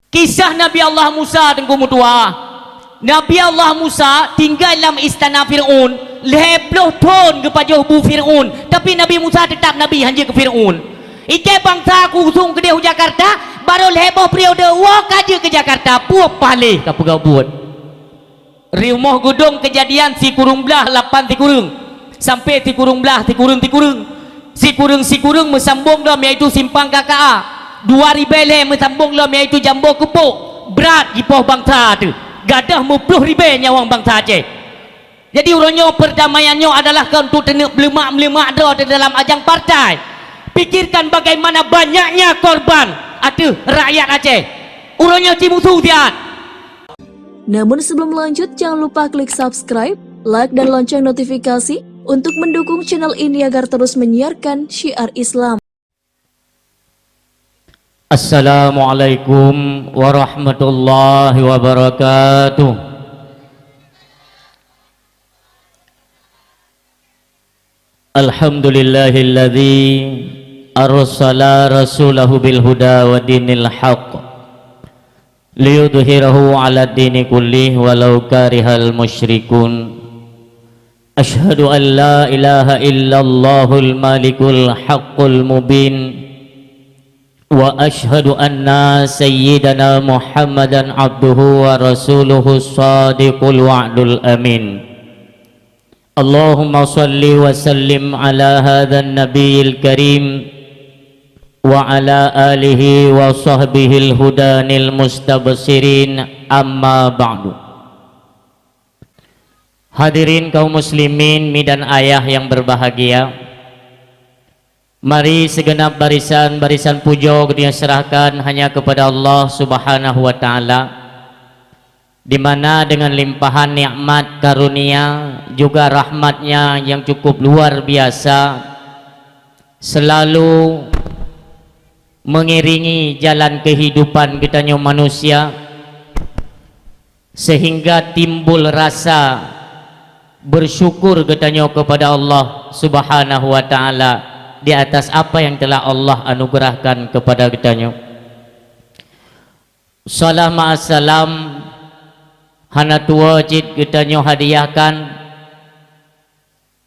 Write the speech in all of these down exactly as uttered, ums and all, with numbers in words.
Kisah Nabi Allah Musa, Teungku meutuah. Nabi Allah Musa tinggai lam istana Fir'aun, lhèe ploh thôn geupajoh bu Fir'aun, tapi Nabi Musa teutap nabi, han jeuet keu Fir'aun. Ikei bansa ku usung keudeh u Jakarta, barô lhèe boh periode woe ka jeuet keu Jakarta, peue paléh ka peugah buet. Rumoh Geudong Keujadian sikureueng blaih lapan sikureueng, sampoe sikureueng blaih sikureueng-sikureueng. Sikureueng-sikureueng meusambong lom, yaitu Simpang K K A. Dua ribèe lhèe meusambong lom, yaitu Jambo Keupok. Brat jipoh bansa teuh. Gadôh meuploh ribèe nyawöng bansa Aceh. Jadi, uroe nyoe perdamaian nyoe adalah keu untuk teuneuk meuleumak-meuleumak droe teuh dalam ajang partai. Pikirkan bagaimana banyaknya korban ateueh rakyat Aceh. Uroe nyoe ci musu siat. Namun sebelum lanjut, jangan lupa klik subscribe, like, dan lonceng notifikasi untuk mendukung channel ini agar terus menyiarkan syiar Islam. Assalamualaikum warahmatullahi wabarakatuh. Alhamdulillahilladzi arsala rasulahu bil huda wa dinil haq liyudhhirahu 'ala dini kullih walau karihal musyrikun. Asyhadu an la ilaha illallahul malikul haqqul mubin. Wa asyhadu anna sayyidana Muhammadan abduhu wa rasuluhu shadiqul wa'dul amin. Allahumma shalli wa sallim ala hadzan nabiyil karim wa ala alihi wa sahbihil hudanil mustabshirin, amma ba'du. Hadirin kaum muslimin, mi dan ayah yang berbahagia, mari segenap barisan-barisan pujoe geutanyoe serahkan hanya kepada Allah Subhanahu wa Ta'ala, di mana dengan limpahan nikmat karunia juga rahmat-Nya yang cukup luar biasa, selalu mengiringi jalan kehidupan geutanyoe manusia, sehingga timbul rasa bersyukur geutanyoe kepada Allah Subhanahu wa Ta'ala di atas apa yang telah Allah anugerahkan kepada geutanyoe. Salam ma'assalam hana tuwoe cit geutanyoe hadiahkan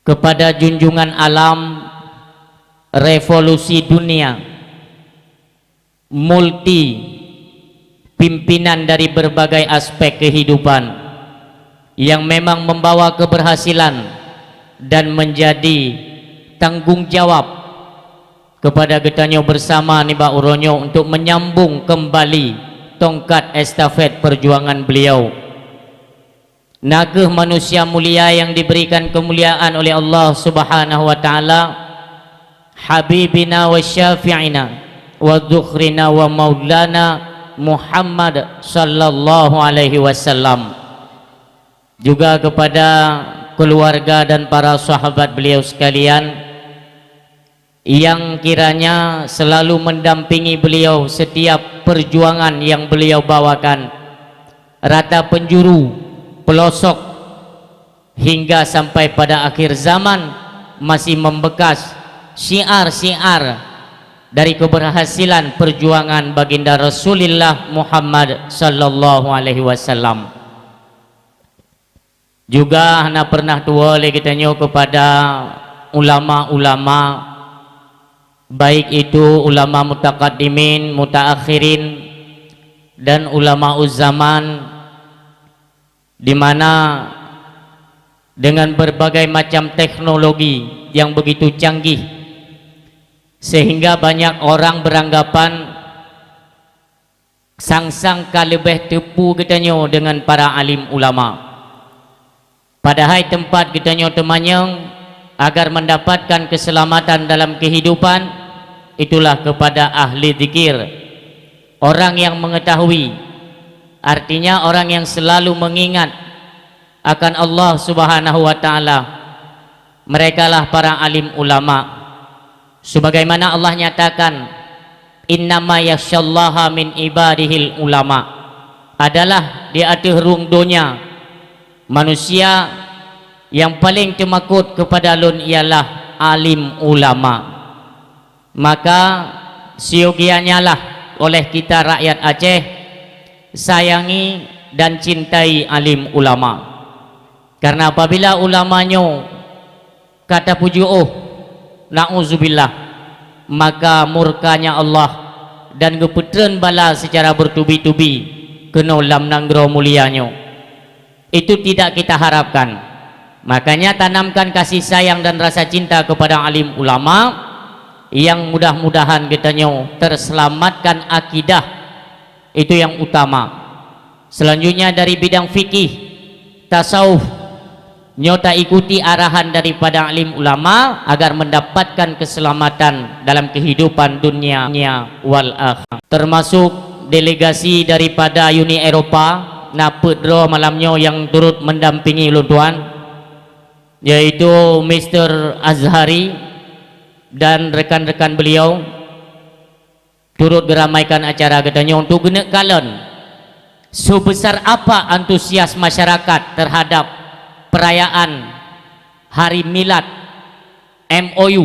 kepada junjungan alam revolusi dunia, multi pimpinan dari berbagai aspek kehidupan yang memang membawa keberhasilan dan menjadi tanggung jawab kepada geutanyoe bersama nibak uroe nyoe untuk menyambung kembali tongkat estafet perjuangan beliau. Na kheueh manusia mulia yang diberikan kemuliaan oleh Allah Subhanahu wa Ta'ala, Habibina wa Syafi'ina wa Dzukhrina wa Maulana Muhammad sallallahu alaihi wasallam. Juga kepada keluarga dan para sahabat beliau sekalian, yang kiranya selalu mendampingi beliau setiap perjuangan yang beliau bawakan, rata penjuru, pelosok, hingga sampai pada akhir zaman masih membekas syiar-syiar dari keberhasilan perjuangan Baginda Rasulullah Muhammad sallallahu alaihi wasallam. Juga hana pernah tuwoe lé geutanyoe kepada ulama-ulama, baik itu ulama mutaqaddimin, mutaakhirin, dan ulama zaman, di mana dengan berbagai macam teknologi yang begitu canggih, sehingga banyak orang beranggapan sang-sang ka leubeh teupeue geutanyoe deungon para alim ulama. Padahai teumpat geutanyoe teumanyong agar mendapatkan keselamatan dalam kehidupan, itulah kepada ahli zikir, orang yang mengetahui, artinya orang yang selalu mengingat akan Allah Subhanahu wa Ta'ala. Merekalah para alim ulama. Sebagaimana Allah nyatakan, "Innama yakhsyallaha min ibadihil ulama," adalah di ateueh rhueng donya manusia yang paling teumakot kepada Lôn ialah alim ulama. Maka, siyogianyalah oleh kita rakyat Aceh Sayangi dan cintai alim ulama. Karena apabila ulama nyoe ka tapeujuôh, na'uzubillah, maka murkanya Allah dan geupeutreun bala secara bertubi-tubi keunoe lam nanggroe mulia nyoe. Itu tidak kita harapkan. Makanya tanamkan kasih sayang dan rasa cinta kepada alim ulama, yang mudah-mudahan geutanyoe terselamatkan akidah. Itu yang utama. Selanjutnya dari bidang fikih, tasawuf, nyoe taikuti arahan daripada alim ulama agar mendapatkan keselamatan dalam kehidupan dunia wal akhirah. Termasuk delegasi daripada Uni Eropa, na peuet droe malam nyoe yang turut mendampingi ulôn tuan, yaitu Mister Azhari dan rekan-rekan beliau. Turut geuramaikan acara geutanyoe untuk geuneuk kalon sebesar apa antusias masyarakat terhadap perayaan Hari Milad, M O U,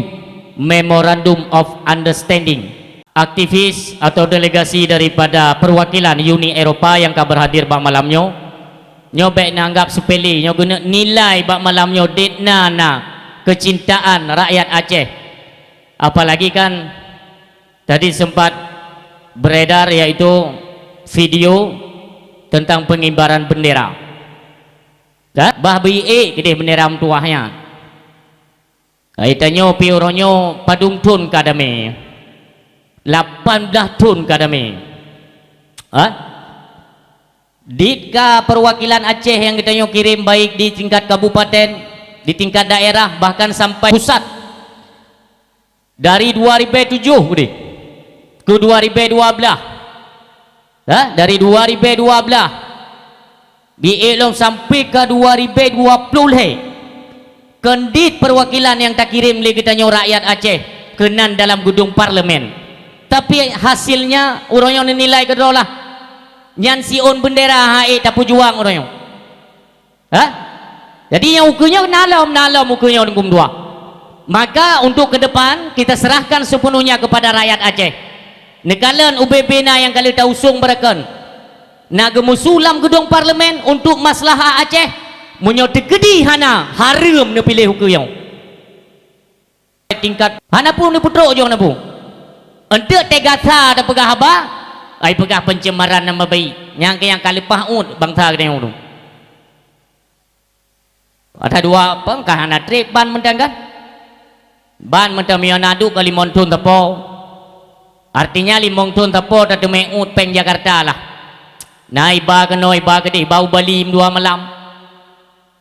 Memorandum of Understanding. Aktivis atau delegasi daripada perwakilan Uni Eropa yang ka berhadir bak malam nyoe, nyoe bék neuanggap sepele, nyoe geuneuk nilai bak malam nyoe dit na na kecintaan rakyat Aceh. Apalagi kan tadi sempat beredar, yaitu video tentang pengibaran bendera. Kan? Bah beuiék keudeh bendera meutuwah nyan. Hai tanyoe pih uroe nyoe padum thon ka damé? Lapan blaih thon ka damé. Ha? Dit ka perwakilan Aceh nyang geutanyoe kirém, baik di tingkat kabupaten, di tingkat daerah, bahkan sampai pusat. Dari dua ribèe tujoh keudeh keu dua ribèe dua blaih. Ha? Dari dua ribèe dua blaih. Beuiék lom sampai ka dua ribèe dua ploh lhèe. Kon dit perwakilan nyang takirém lé geutanyoe rakyat Aceh keunan dalam gedung parlemen. Tapi hasilnya uroe nyoe neunilai keudroe lah. Nyan siôn bendera han ék tapeujuang uroe nyoe. Ha? Jadi nyang ukeue nyoe na lom, na lom ukeue nyoe Teungku meutuwah. Maka untuk ke depan, kita serahkan sepenuhnya kepada rakyat Aceh. Neukalon ubé-bé na nyang ka lheueh tausong beureukon. Na geumusu lam geudong parlemen untuk maslahah Aceh. Meunyoe teukeudi hana, hareuem neupiléh ukeue nyoe. Tingkat hana peue neupeutrok jong na peue. Eunteuk teuh gata tapeugah haba, ai peugah pencemaran nama baik. Nyang keu nyang ka leupah uet bansa geutanyoe tu. Ada dua pengkah hana trép ban mantong kan? Ban mantong meunyoe na duek ka limong thon sapo. Artinya limong thon sapo tateumé uet péng Jakarta lah. Na iba keunoe, iba keudeh, iba u Bali dua malam.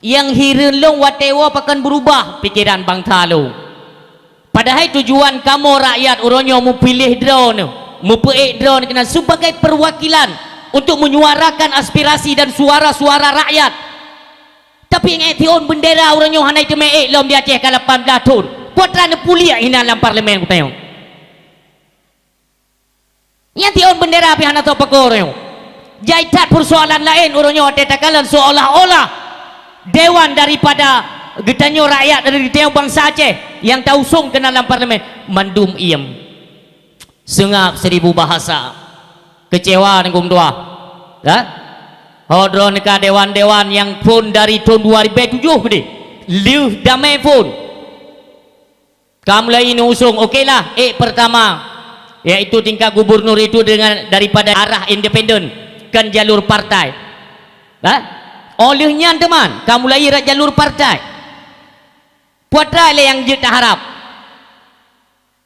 Nyang hireuen lôn watèe woe pakon beurubah pikeran bansa lôn. Padahai tujuan kamoe rakyat uroe nyoe mupiléh droeneuh, mupeuék droeneuh keunan sebagai perwakilan untuk menyuarakan aspirasi dan suara-suara rakyat. Tapi nyang ék siôn bendera uroe nyoe hana jiteumé ék lom di Aceh ka lapan blaih thon. Peue atra neupuléh inan lam parlemen geutanyoe. Nyang siôn bendera pih hana soe peuko uroe nyoe. Jai that persoalan laén uroe nyoe watèe takalon seolah-olah dewan daripada geutanyoe rakyat dari geutanyoe bansa Aceh nyang tausong keunan lam parlemen mandum iem. Seungab seribu bahasa. Keucewa Teungku meutuwah. Kan? Ho droeneuh ka dewan-dewan nyang phon dari thon dua ribèe tujoh keudeh. Lheueh damé phon. Ka mulai neuusong, oke lah, ék pertama, yaitu tingkat gubernur itu dengan daripada arah independen, kon jalur partai. Ha? Óh lheueh nyan teuma, ka mulai rot jalur partai. Peue atra lé nyang jeuet taharab.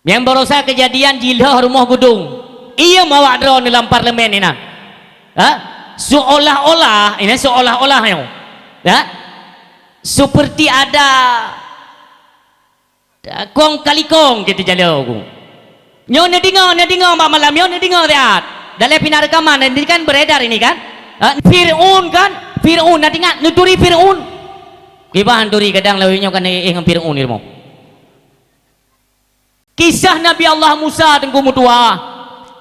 Nyang barosa keujadian jilhoh rumoh geudong. Iem awak droeneuh lam parlemen inan. Ha? Seolah-olah, inan seolah-olah nyoe. Ha? Seperti ada kong kali kong gitu jalo ku. Nyoe neudeungoe, neudeungoe bak malam nyoe neudeungoe siat. Dalam pina rekaman ini kan beredar ini kan? Ha? Fir'aun kan? Fir'aun, na teuingat neuturi Fir'aun? Kiban turi kadang lawét nyoe kan éh ngon Fir'aun ilmu. Kisah Nabi Allah Musa Teungku meutuwah.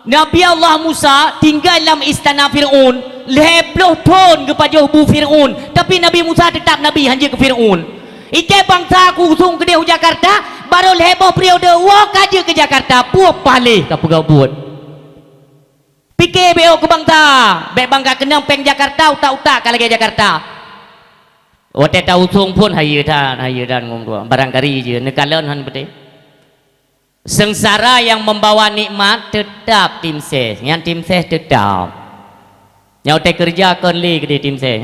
Nabi Allah Musa tinggai lam istana Fir'aun, lhèe ploh thon geupajoh bu Fir'aun, tapi Nabi Musa teutap nabi, han jeuet keu Fir'aun. Ikai bansa ku usong keudeh u Jakarta, barô lhèe boh periode woe ka jeuet keu Jakarta, peue paléh ka peugah buet. Pike beu keu bansa, bèk bangga keunong péng Jakarta, utak-utak ka lagèe Jakarta. Watèe tausong phon hayeue that, hayeue that ngom dua. Barangkali jih neukalon hán beutôi. Seungsara nyang membawa nikmat teutap tim ses, nyan tim ses teutap. Nyoe teukeureuja kon lé keudeh tim ses.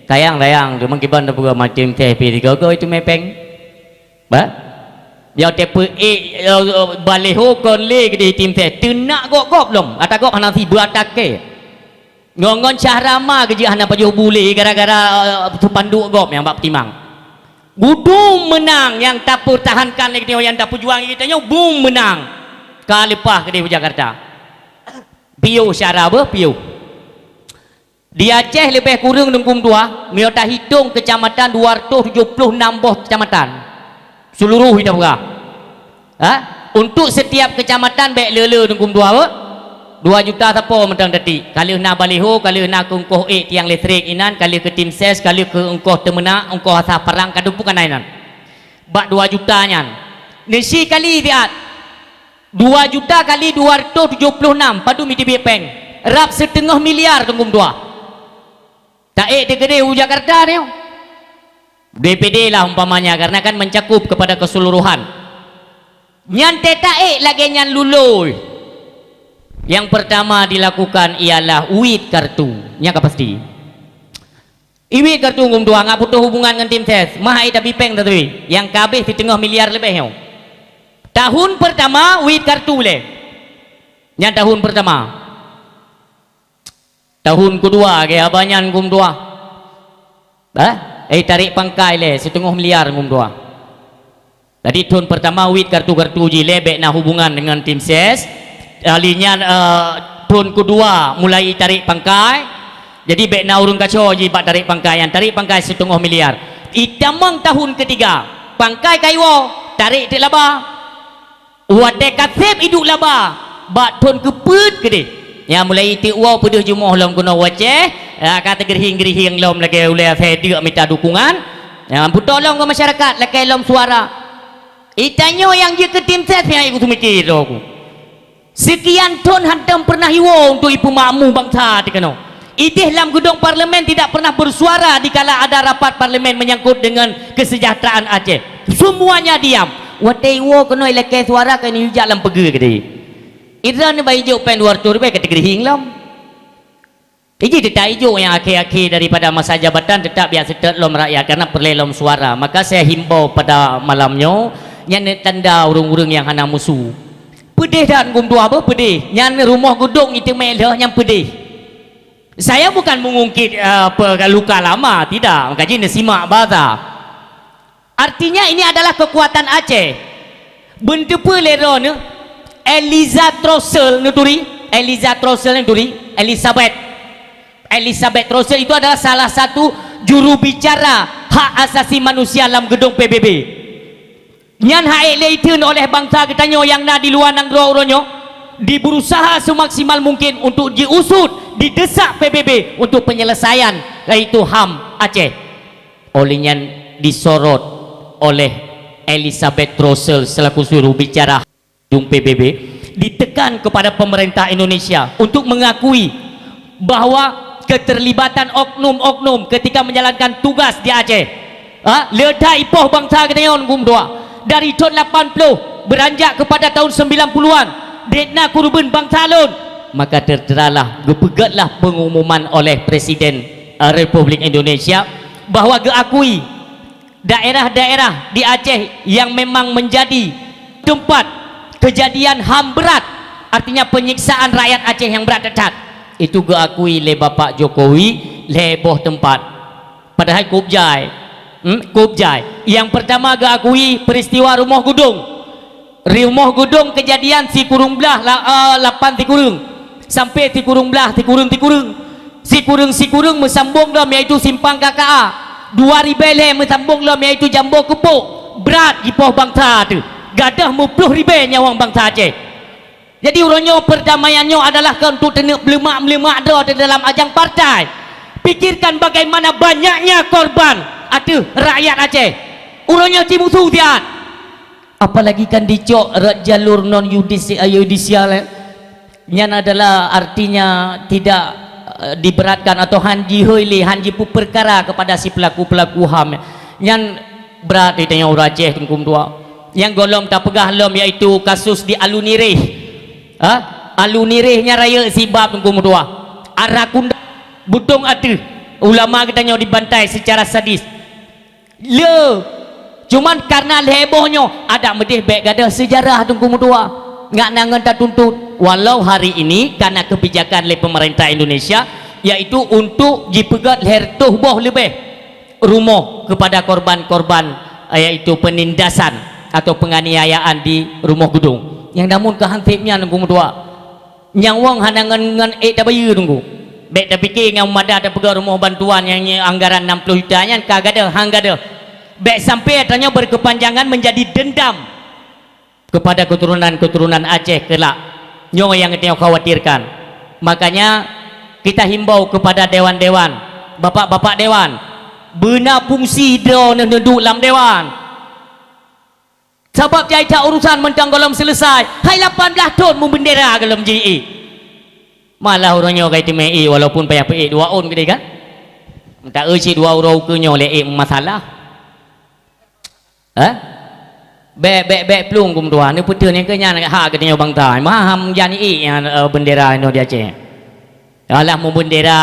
Sayang-sayang tu meukiban teupeugah macam tim ses pih sigoe-goe itu mepeng. Bah? Nyoe teupeue ék, eh, baliho kon lé keudeh tim ses. Teunak gob-gob lom. Ata gob hana si beuatakée. Ngon-ngon Syahrama geujak hana pajoh bulé gara-gara, eh, seupanduk gob nyang bak peutimang. Gudong meunang nyang tapeutahankan lé geutanyoe, nyang tapeujuang lé geutanyoe, bung meunang. Ka leupah keudeh u Jakarta. Piôh syara beuh, piôh. Di Aceh leubeh kureueng dengkum dua, meunyoe tahitong keucamatan dua ratus tujoh ploh nam boh keucamatan. Seuluruh ita peugah. Ha? Untuk setiap keucamatan bèk le-le dengkum dua beuh. Dua juta sapo mantong teutik. Ka lheueh na baliho, ka lheueh na keu ongkoh ék tiang listrik inan, ka lheueh keu tim ses, ka lheueh keu ongkoh teumeunak, ongkoh asah parang, ka dum peue ka na inan. Bak dua juta nyan. Neusi kali siat. Dua juta kali dua ratus tujoh ploh nam, padum iteubiet péng. Rab siteungoh miliar dengkum dua. Taék teukeudeh u Jakarta nyoe. D P D lah umpamanya, karena kan mencakup kepada keseluruhan. Nyan teuka ék lagèe nyan lulôi. Yang pertama dilakukan ialah uit kartu. Nyan ka pasti. Uit kartu ngum dua ngat putôh hubungan ngon tim ses. Mah ai tabi péng tatui. Nyang ka habéh siteungoh miliar leubeh nyoe. Tahun pertama uit kartu lé. Nyan tahun pertama. Tahun kedua, ke haba nyan ngum dua. Bah? Eh, tarék pangkai lé, siteungoh miliar ngum dua. Jadi, thon pertama uit kartu-kartu jih lé, bèk na hubungan dengan tim ses. Kali nyan, eh, thon kedua mulai tarék pangkai. Jadi, bèk na ureueng kaco jih bak tarék pangkai nyan. Tarék pangkai siteungoh miliar. Itamong tahun ketiga, pangkai kaiwoe, tarék teuk laba. Watèe ka sép iduek laba, bak thon keupeuet keudeh. Nyan mulai teuk woe peudeuh jumoh lom keunoe u Aceh, ya, ka teugeurihing-geurihing lom lagèe ulèe asèe deuk mita dukungan. Nyan putôh lom keu masyarakat, lakèe lom suara. Itanyoe nyang jeuet keu tim ses, nyang iku seumiké droe ku. Seukian thon hantom peureunah iwoe untuk ipeumakmu bansa teuh keunoe. Idéh lam geudong parlemen tidak pernah bersuara dikala ada rapat parlemen menyangkut dengan kesejahteraan Aceh. Semuanya diam. Watèe iwoe keunoe ilakèe suara keu neujak lam peugèt keudeh. Idroeneuh ban ijok péng dua ratus ribèe ka teugeurihing lom. Iji teutap ijok nyang akhé-akhé daripada masa jabatan teutap biak seutôt lom rakyat karena peureulèe lom suara. Maka saya himbau pada malam nyoe, nyan tanda ureueng-ureueng nyang hana musu. Peudeh that ngum dua beuh peudeh. Nyan rumoh geudong iteumé lheueh nyan peudeh. Saya bukan mengungkit, eh, apa, luka lama, tidak. Maka jih neusimak basa. Artinya ini adalah kekuatan Aceh. Beuteupeue lé droeneuh, Eliza Trossel neuturi, Eliza Trossel neuturi, Elizabeth. Elizabeth Trossel itu adalah salah satu juru bicara hak asasi manusia lam geudong P B B. Nyan han ék lé iteun oleh bansa geutanyoe nyang na di luwa nanggroe uroe nyoe, diberusaha seumaksimal mungkin untuk jiusut, didesak P B B untuk penyelesaian, yaitu HAM Aceh. Oleh nyan disorot oleh Elizabeth Trossel selaku juru bicara gedong P B B, ditekan kepada pemerintah Indonesia untuk mengakui bahwa keterlibatan oknum-oknum ketika menjalankan tugas di Aceh. Ha? Le that ipoh bansa geutanyoe ngum dua. Dari thon lapan ploh beranjak kepada tahun sembilan puluhan, dek na keureubeuen bansa lôn. Maka terteralah, geupeugètlah pengumuman oleh Presiden, eh, Republik Indonesia bahwa geuakui daerah-daerah di Aceh yang memang menjadi tempat kejadian HAM berat, artinya penyiksaan rakyat Aceh yang berat that-that, itu geuakui lé Bapak Jokowi lhèe boh teumpat. Padahai kôb jai. Hmm, kôb jai. Nyang pertama geuakui peristiwa rumoh geudong. Rumoh geudong kejadian sikureueng blah la-, eh, lapan sikureueng. Sampai sikureueng blah sikureueng-sikureueng. Sikureueng-sikureueng meusambong lom yaitu Simpang K K A. Dua ribèe lhèe meusambong lom yaitu Jambo Keupok. Brat jipoh bansa teuh. Gadôh meuploh ribèe nyawöng bansa Aceh. Jadi uroe nyoe perdamaian nyoe adalah keu untuk teuneuk meuleumak-meuleumak droe di dalam ajang partai. Pikirkan bagaimana banyaknya korban ateueh rakyat Aceh. Uroe nyoe ci musu siat. Apalagi kan dicok rot jalur non yudisi-, yudisial, eh. Nyan adalah artinya tidak, eh, diberatkan atau han jihôi lé, han jipeupeukara kepada si pelaku-pelaku ham. Nyan brat di tanyoe ureueng Aceh, Teungku meutuah. Nyang gohlom tapeugah lom, yaitu kasus di Alun Nireh. Ha? Alun Nireh nyan rayeuk sibab, Teungku meutuah. Arakunda, butong ateueh. Ulama geutanyoe dibantai secara sadis. Le, cuman karena lhèe boh nyoe, adak meudeh bèk gadôh seujarah, Teungku meutuah. Ngat na ngon tatuntut. Walau hari ini karena kebijakan lé pemerintah Indonesia, yaitu untuk jipeugöt lhèe reutôh boh leubeh rumoh kepada korban-korban, yaitu penindasan atau penganiayaan di Rumoh Geudong. Nyang namun keu han sép nyan, Teungku meutuah. Nyang wong hana ngon, ngon ék tabayeue, Teungku. Bèk tapike ngon mada tapeugöt rumoh bantuan nyang, nyang anggaran enam puluh juta nyan ka gadôh, han gadôh. Bèk sampai tanyoe berkepanjangan menjadi dendam kepada keturunan-keturunan Aceh kelak. Nyoe nyang tanyoe khawatirkan. Makanya, kita himbau kepada dewan-dewan, bapak-bapak dewan, beuna fungsi droeneuh neuduek lam dewan. Sabab jai that urusan mantong gohlom selesai, hai lapan blaih thon meubeundera gohlom ji ék. Malah uroe nyoe ka jiteumé ék, walaupun payah peuék dua ôn keudéh kan. Meuta eu cit dua uroe ukeue nyoe lé ék meumasalah. Hah? Bèk, bèk, bèk plueng, Teungku meutuah. Neupeuteuh nyang keu nyan hak geutanyoe bansa. Maham jan ék nyan, eh, beundera inoe di Aceh. Alah, meubeundera,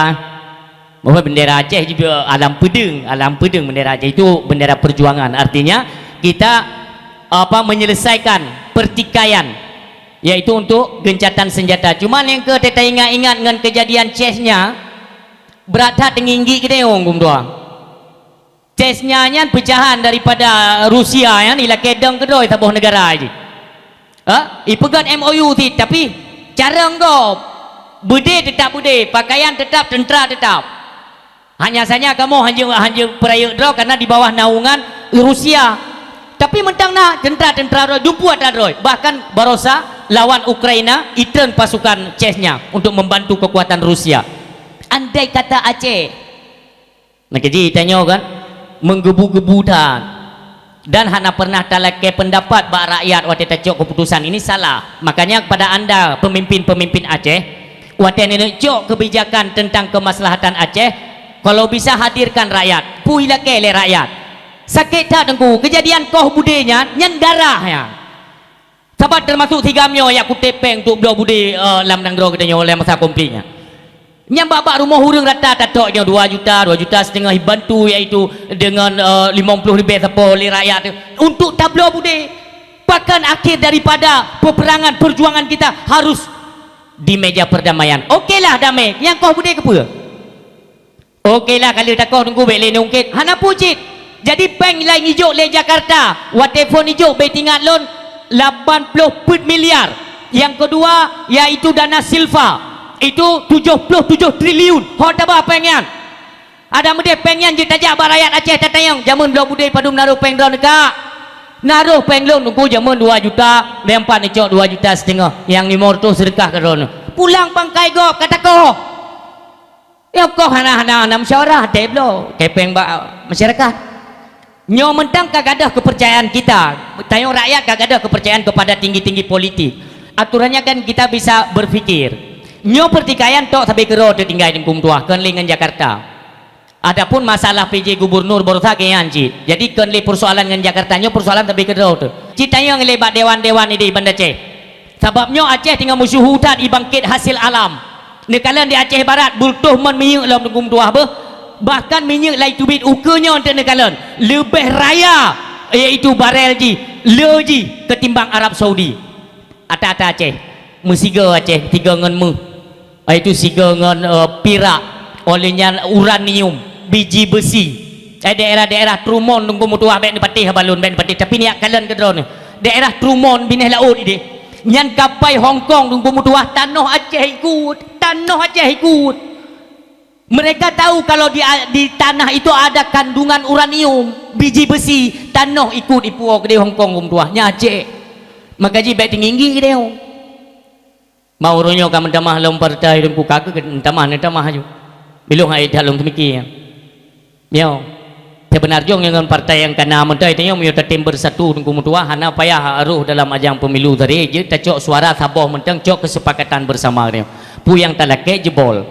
meubeundera Aceh juga alam peudeueng, alam peudeueng beundera Aceh itu bendera perjuangan. Artinya, kita, apa, menyelesaikan pertikaian, yaitu untuk gencatan senjata. Cuma nyang keu taingat-ingat ngon kejadian Chechnya, brat that teunginggi keudéh, Teungku meutuah. Chechnya nyan peucahan daripada Rusia nyan, ilakée dong keudroe saboh neugara jih. Ha? Ipeugöt M O U cit, tapi carông gob. Beudé teutap beudé, pakaian teutap, teuntra teutap. Hanya saja kamoe hanjeuet, hanjeuet peurayeuk droe karena di bawah naungan Rusia. Tapi mantong na teuntra-teuntra droe, dumpeue atra droe. Bahkan barosa lawan Ukraina, itreun pasukan Chechnya untuk membantu kekuatan Rusia. Andai kata Aceh, Nah, jadi tanyoe kan, menggebu-gebu that. Dan hana pernah talakée pendapat bak rakyat watée tacok keputusan ini salah. Makanya kepada anda, pemimpin-pemimpin Aceh, watée neuneuek cok kebijakan tentang kemaslahatan Aceh, kalau bisa hadirkan rakyat, pui lakée lé rakyat. Sakét that, Teungku, kejadian koh budé nyan, nyan darah nyan. Saban teumasuk si GAM nyoe jak kutéb péng untuk bloe budé, eh, lam nanggroe geutanyoe lam masa konflik nyan. Nyang bak-bak rumoh ureuëng rata tatok nyoe dua juta, dua juta setengah, bantu iaitu dengan, eh, limong ploh leubeh sapo lé rakyat tu untuk tabloe budé. Bahkan akhir daripada peperangan, perjuangan kita harus di meja perdamaian. Okelah damai, nyang koh budé keupeue? Okelah, ka lheueh takoh Teungku bék lé neungkét. Hana peue cit. Jadi péng laén ijok lé Jakarta. Watée phon ijok bék teuingat lôn, lapan ploh peuet miliar. Nyang keudua, yaitu dana silfa. Itu tujoh ploh tujoh triliun. Ho taba péng nyan. Adak meudeh péng nyan jeuet tajak bak rakyat Aceh tatanyong, jameun bloe budé padum naroh péng droeneuh ka? Naroh péng lôn Teungku jameun dua juta, lé empat neucok dua juta setengah. Nyang limong reutôh seudeukah keu droeneuh. Pulang pangkai gob ka takoh. Nyoe koh hana, hana, hana musyawarah, até bloe, kepeng bak masyarakat. Nyoe mantong ka gadôh kepercayaan kita. Tanyoe rakyat ka gadôh kepercayaan kepada tinggi-tinggi politik. Aturannya kan kita bisa berpikir. Nyoe pertikaian tok sabe keudroe teutinggai Teungku meutuah, kon lé ngon Jakarta. Adapun masalah P J gubernur barosa keu nyan cit. Jadi kon lé persoalan ngon Jakarta, nyoe persoalan sabe keudroe teuh. Cit tanyong lé bak dewan-dewan idéh Banda Aceh. Sabab nyoe Aceh teungoh meusyeuhu that ibangkét hasil alam. Neukalon di Aceh Barat, beureutôh mon minyeuk lom Teungku meutuah beuh. Bahkan minyeuk lai teubiet ukeue nyoe enteuk neukalon, leubeh raya, yaitu barel jih, le jih ketimbang Arab Saudi. Ata-ata Aceh, meusigoe Aceh, sigoe ngon méuh. Yaitu sigoe ngon, eh, pirak, óh lheueh nyan uranium, biji besi. Eh, daerah-daerah Trumun Teungku meutuah bék neupatéh haba lôn, bék neupatéh, tapi neujak kalon keudroe nyoe. Daerah Trumun binéh laôt idéh. Nyan kapai Hong Kong Teungku meutuah, tanoh Aceh ikut, tanoh Aceh ikut. Mereka tahu kalau di, di tanah itu ada kandungan uranium, biji besi, tanoh ikut ipuwoe keudéh Hong Kong Teungku meutuah, nyan Aceh. Maka jih bék teunginggi keudéh. Ma uroe nyoe ka meutamah lom partai Teungku, ka keuh meutamah, neutamah aju. Bilong hai that lôn keumiké. Nyoe. Seubeuna jih ngon partai nyang kana mantong, tanyoe meunyoe tatem beusatu Teungku meutuah, hana payah rôh dalam ajang pemilu tadi, jeuet tacok suara saboh mantong, cok keusepakatan beusama nyoe. Peue nyang talakée jebol.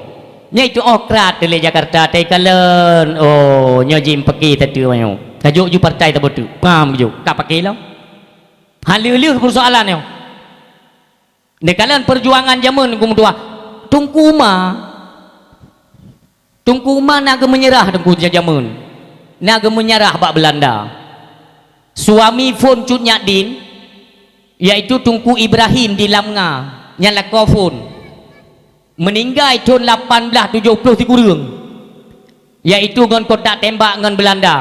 Nyan itu oh krat lé Jakarta, tai kalon. Oh, nyoe jih pake tatu nyoe. Tajok ju partai taboh tu. Paham ju, ka pake lom. Haleuh-leuh persoalan nyoe. Neukalon perjuangan jameun Teungku meutuah. Teungku Uma. Teungku Uma na geumeunyeurah Teungku jameun. Na geumeunyeurah bak Beulanda. Suami phon Cut Nyak Din, yaitu Teungku Ibrahim di Lamnga, nyan lakoe phon. Meuninggai thon lapan blaih tujoh ploh sikureueng, yaitu ngon kontak tembak ngon Beulanda.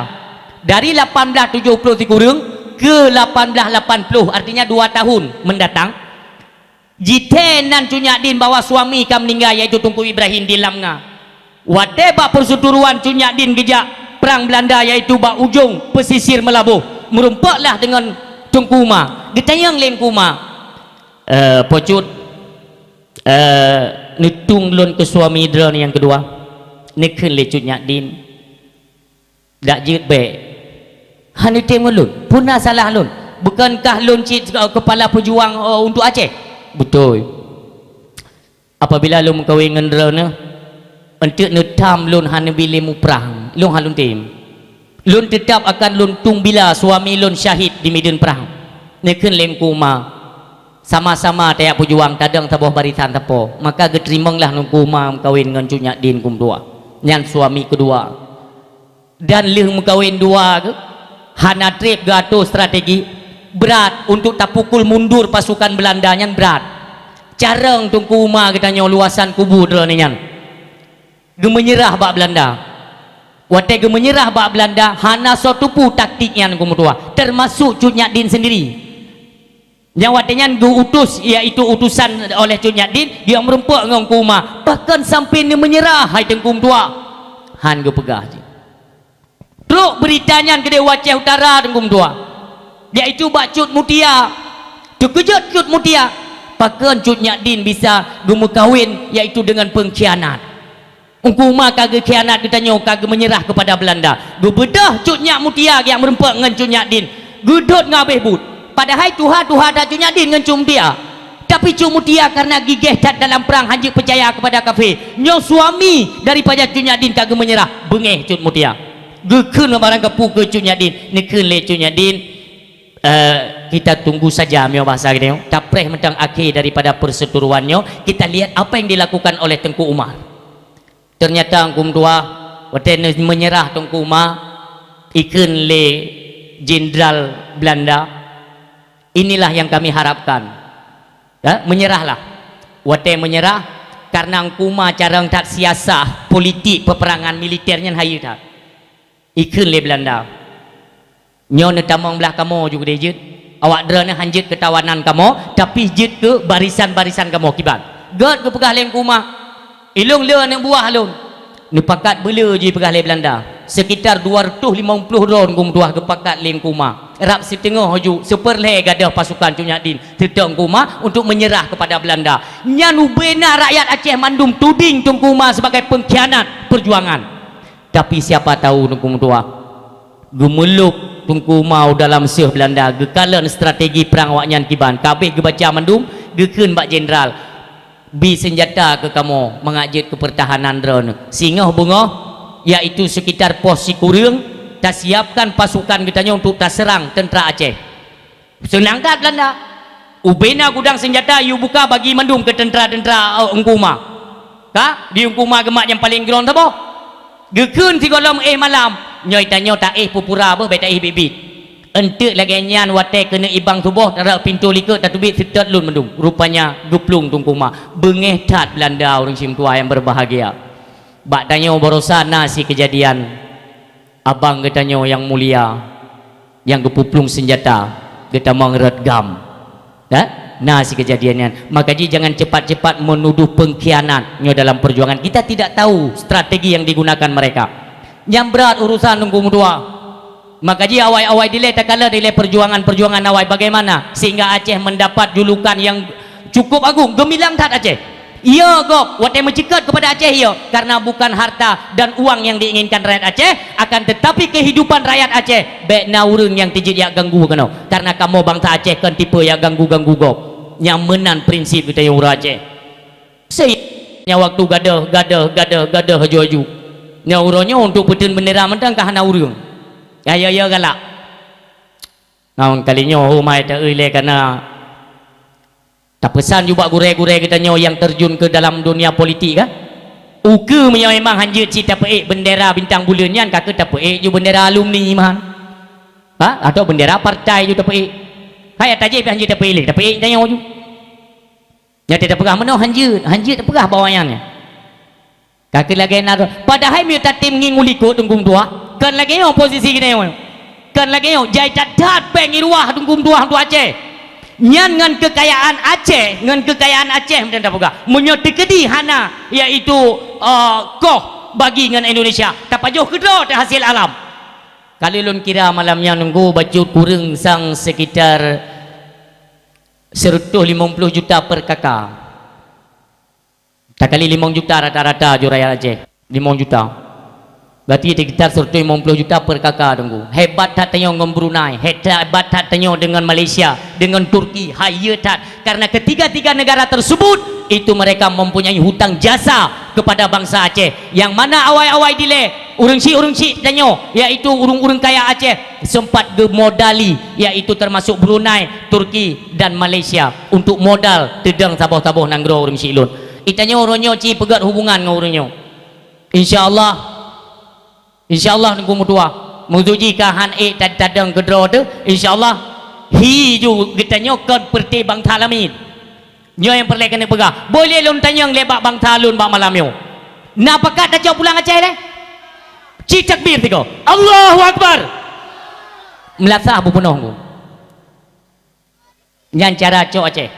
Dari lapan blaih tujoh ploh sikureueng ke lapan blaih lapan ploh, artinya dua tahun mendatang, jithee nan Cut Nyak Din bahwa suami ka meuninggai, yaitu Teungku Ibrahim di Lamnga. Watée bak perseuturuan Cut Nyak Din geujak prang Beulanda, yaitu bak ujong pesisir Meulaboh, meurumpok lah deungon Teungku Uma. Geutanyong lé Teungku Uma, "Eh, Po Cut, eh, neutueng lôn keu suami droeneuh nyang keudua?" Neukheun lé Cut Nyak Din, "Dak jeuet bék. Hana tem ngon lôn. Peue na salah lôn? Bukankah lôn cit kepala pejuang, eh, untuk Aceh?" "Beutôi." "Apabila lôn meukawen ngon droeneuh, eunteuk neutam lôn hana bi lé muprang, lôn hana lôn tem. Lôn teutab akan lôn tueng bila suami lôn syahid di medan prang." Neukheun lé Teungku Uma, "Sama-sama tajak peujuang, tadong saboh barisan sapo." Maka geuteurimong lah Teungku Uma meukawen ngon Cut Nyak Din Teungku meutuah. Nyan suami keudua. Dan lheueh meukawen dua geuh, hana treb geuatoe strategi, brat untuk tapukul mundur pasukan Beulanda nyan brat. Carông Teungku Uma geutanyoe luwasan kubu droeneuh nyan. Geumeunyeurah bak Beulanda. Watée geumeunyeurah bak Beulanda, hana soe teupeu taktik nyan Teungku meutuah, teumasok Cut Nyak Din sendiri. Nyang watée nyan geu-utus, yaitu utusan oleh Cut Nyak Din, geuyue meurumpok ngon Teungku Uma. Pakon sampoe neumeunyeurah, hai Teungku meutuah? Han geupeugah jih. Trok beurita nyan keudeh u Aceh Utara Teungku meutuah, yaitu bak Cut Mutia. Teukeujot Cut Mutia, pakon Cut Nyak Din bisa geumeukawen, yaitu deungon peungkhianat. Teungku Uma ka geukhianat geutanyoe, ka geumeunyeurah keupada Beulanda. Geubeudôh Cut Nyak Mutia geujak meurumpok ngon Cut Nyak Din. Geudhôt ngon abéh buet. Padahai tuha-tuha that Cut Nyak Din ngon Cut Mutia. Tapi Cut Mutia kareuna gigéh that dalam prang, hanjeuet peucaya keupada kafé. Nyoe suami daripada Cut Nyak Din ka geumeunyeurah. Beungéh Cut Mutia. Geukheun barang kapeue keu Cut Nyak Din. Neukheun lé Cut Nyak Din, "Eh, kita tunggu saja," meunyoe bahasa geutanyoe. Tapreh mantong akhé daripada perseuturuan nyoe. Kita lihat apa yang dilakukan oleh Teungku Umar. Teunyata Teungku meutuah, watée neumeunyeurah Teungku Uma, ikheun lé jenderal Beulanda, "Inilah yang kami harapkan. Ya, meunyeurahlah." Watée meunyeurah, kareuna Teungku Uma carông that siasah politik peperangan militer nyan hayeue that. Ikheun lé Beulanda, "Nyoe neutamong blah kamoe ju keudeh jeuet. Awak droeneuh han jeuet keu tawanan kamoe, tapi jeuet keu barisan-barisan kamoe kiban." Gét geupeugah lé Teungku Uma, "Ilôn le aneuk buah lôn." Neupakat beule jipeugah lé Beulanda. Sekitar dua ratus lima puluh droe Teungku meutuah geupakat lé Teungku Uma. Rab siteungoh ju, seupeurlhée gadôh pasukan Cut Nyak Din, seutôt Teungku Uma untuk meunyeurah keupada Beulanda. Nyan ubena rakyat Aceh mandum tuding Teungku Uma sebagai peungkhianat peujuangan. Tapi siapa tahu Teungku meutuah, geumeulôb Teungku Uma u dalam seueh Beulanda, geukalon strategi prang awaknyan kiban, ka abéh geubaca mandum, geukheun bak jenderal, "Bi seunjata keu kamoe mangat jeuet keu peurtahanan droeneuh. Singoh beungoh, yaitu seukitar poh sikureueng, tasiapkan pasukan geutanyoe untuk taseurang teuntra Aceh." Seunang that Beulanda. Ubena gudang seunjata yue buka bagi mandum keu teuntra-teuntra, eh, Teungku Uma. Ka, di Teungku Uma geumat nyang paleng keulôn saboh. Geukheun sigohlom éh malam, "Nyoe tanyoe taéh pura-pura beuh, bék taéh biet-biet." Eunteuk lagée nyan watée keuneuk ibang suboh, tarok pintoe likot tateubiet, seutôt lôn mandum. Rupanya geuplueng Teungku Uma. Beungéh that Beulanda, ureuëng syedara nyang berbahagia. Bak tanyoe baroesa na si keujadian. Abang geutanyoe nyang mulia, nyang geupeuplueng seunjata, geutamong rot gam. Dah? Na si keujadian nyan. Maka jih jangan cepat-cepat menuduh pengkhianat nyoe dalam perjuangan. Kita tidak tahu strategi yang digunakan mereka. Nyang brat urusan Teungku meutuah. Maka jih awai-awai dilée takalon dilée perjuangan-perjuangan awai bagaimana sehingga Aceh mendapat julukan yang cukup agung, geumilang that Aceh. Iya gob, watée meuceukeut keupada Aceh, iya, karena bukan harta dan uang yang diinginkan rakyat Aceh, akan tetapi kehidupan rakyat Aceh, bék na ureuëng nyang teujeuet jak ganggu keunoe, karena kamoe bansa Aceh kon tipe jak ganggu-ganggu gob. Nyang meunan prinsip geutanyoe ureuëng Aceh. Sei, nyang waktu gadôh, gadôh, gadôh, gadôh aju-aju. Nyang uroe nyoe untuk peuteun bendera mantong ka hana ureuëng. Ya, ya, ya, galak. Ngon kali nyoe, ho mai ta-eu ilée kana tapeusan ju bak gurée-gurée geutanyoe nyang terjun ke dalam dunia politik, kan? Ukeue meunyoe memang hanjeuet cit tapeuék bendera bintang buleuen nyan, ka keuh tapeuék ju bendera alumni meuhan. Ha? Atau bendera partai ju tapeuék. Hai, tajih pih hanjeuet tapeuék lé, tapeuék tanyoe ju. Nyan teupeugah meunoe hanjeuet, hanjeuet teupeugah bak awaknyan nyan. Ka keuh lagée na, padahai meunyoe tatem ngieng u likot Teungku meutuah, kon lagée nyoe posisi geutanyoe. Kon lagée nyoe, jai that-that bék ngiruwah Teungku meutuah untuk Aceh. Nyan ngon keukayaan Aceh, ngon keukayaan Aceh meunan tapeugah. Meunyoe teukeudi hana, yaitu, eh, koh bagi ngon Indonesia, tapajoh keudroe teuh hasil alam. Kali lôn kira malam nyan Teungku bacut kureueng sang sekitar seratus limong puluh juta per K K. Takali limong juta rata-rata ju rakyat Aceh, limong juta. Berarti sekitar seratus limong puluh juta per K K, Teungku. Hebat that tanyoe ngon Brunei, hebat that tanyoe dengan Malaysia, dengan Turki, hayeue that. Karena ketiga-tiga negara tersebut, itu mereka mempunyai hutang jasa kepada bangsa Aceh. Yang mana awai-awai dilée, ureuëng syik-ureuëng syik tanyoe, yaitu ureuëng-ureuëng kaya Aceh, sempat geumodali, yaitu termasuk Brunei, Turki, dan Malaysia, untuk modal teudong saboh-saboh nanggroe ureuëng syik lôn. Itanyoe uroe nyoe ci peugét hubungan ngon ureuëng nyoe. Insya Allah, insya Allah Teungku meutuah. Meunyoe jih ka han ék tad-, tadong keudroe teuh, insya Allah hi ju geutanyoe kon peureuté bansa lamin. Nyoe nyang peureulée keuneuk peugah. Boh lé lôn tanyong lé bak bansa lôn bak malam nyoe. Na pakat tacok pulang Aceh lé? Ci takbir tiga. Allahu Akbar. Meulasah beupunoh Teungku. Nyan cara cok Aceh.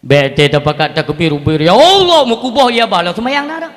Bék teuh tapakat takbir ubé, "Ya Allah, meukuboh ya bala seumayang na dak."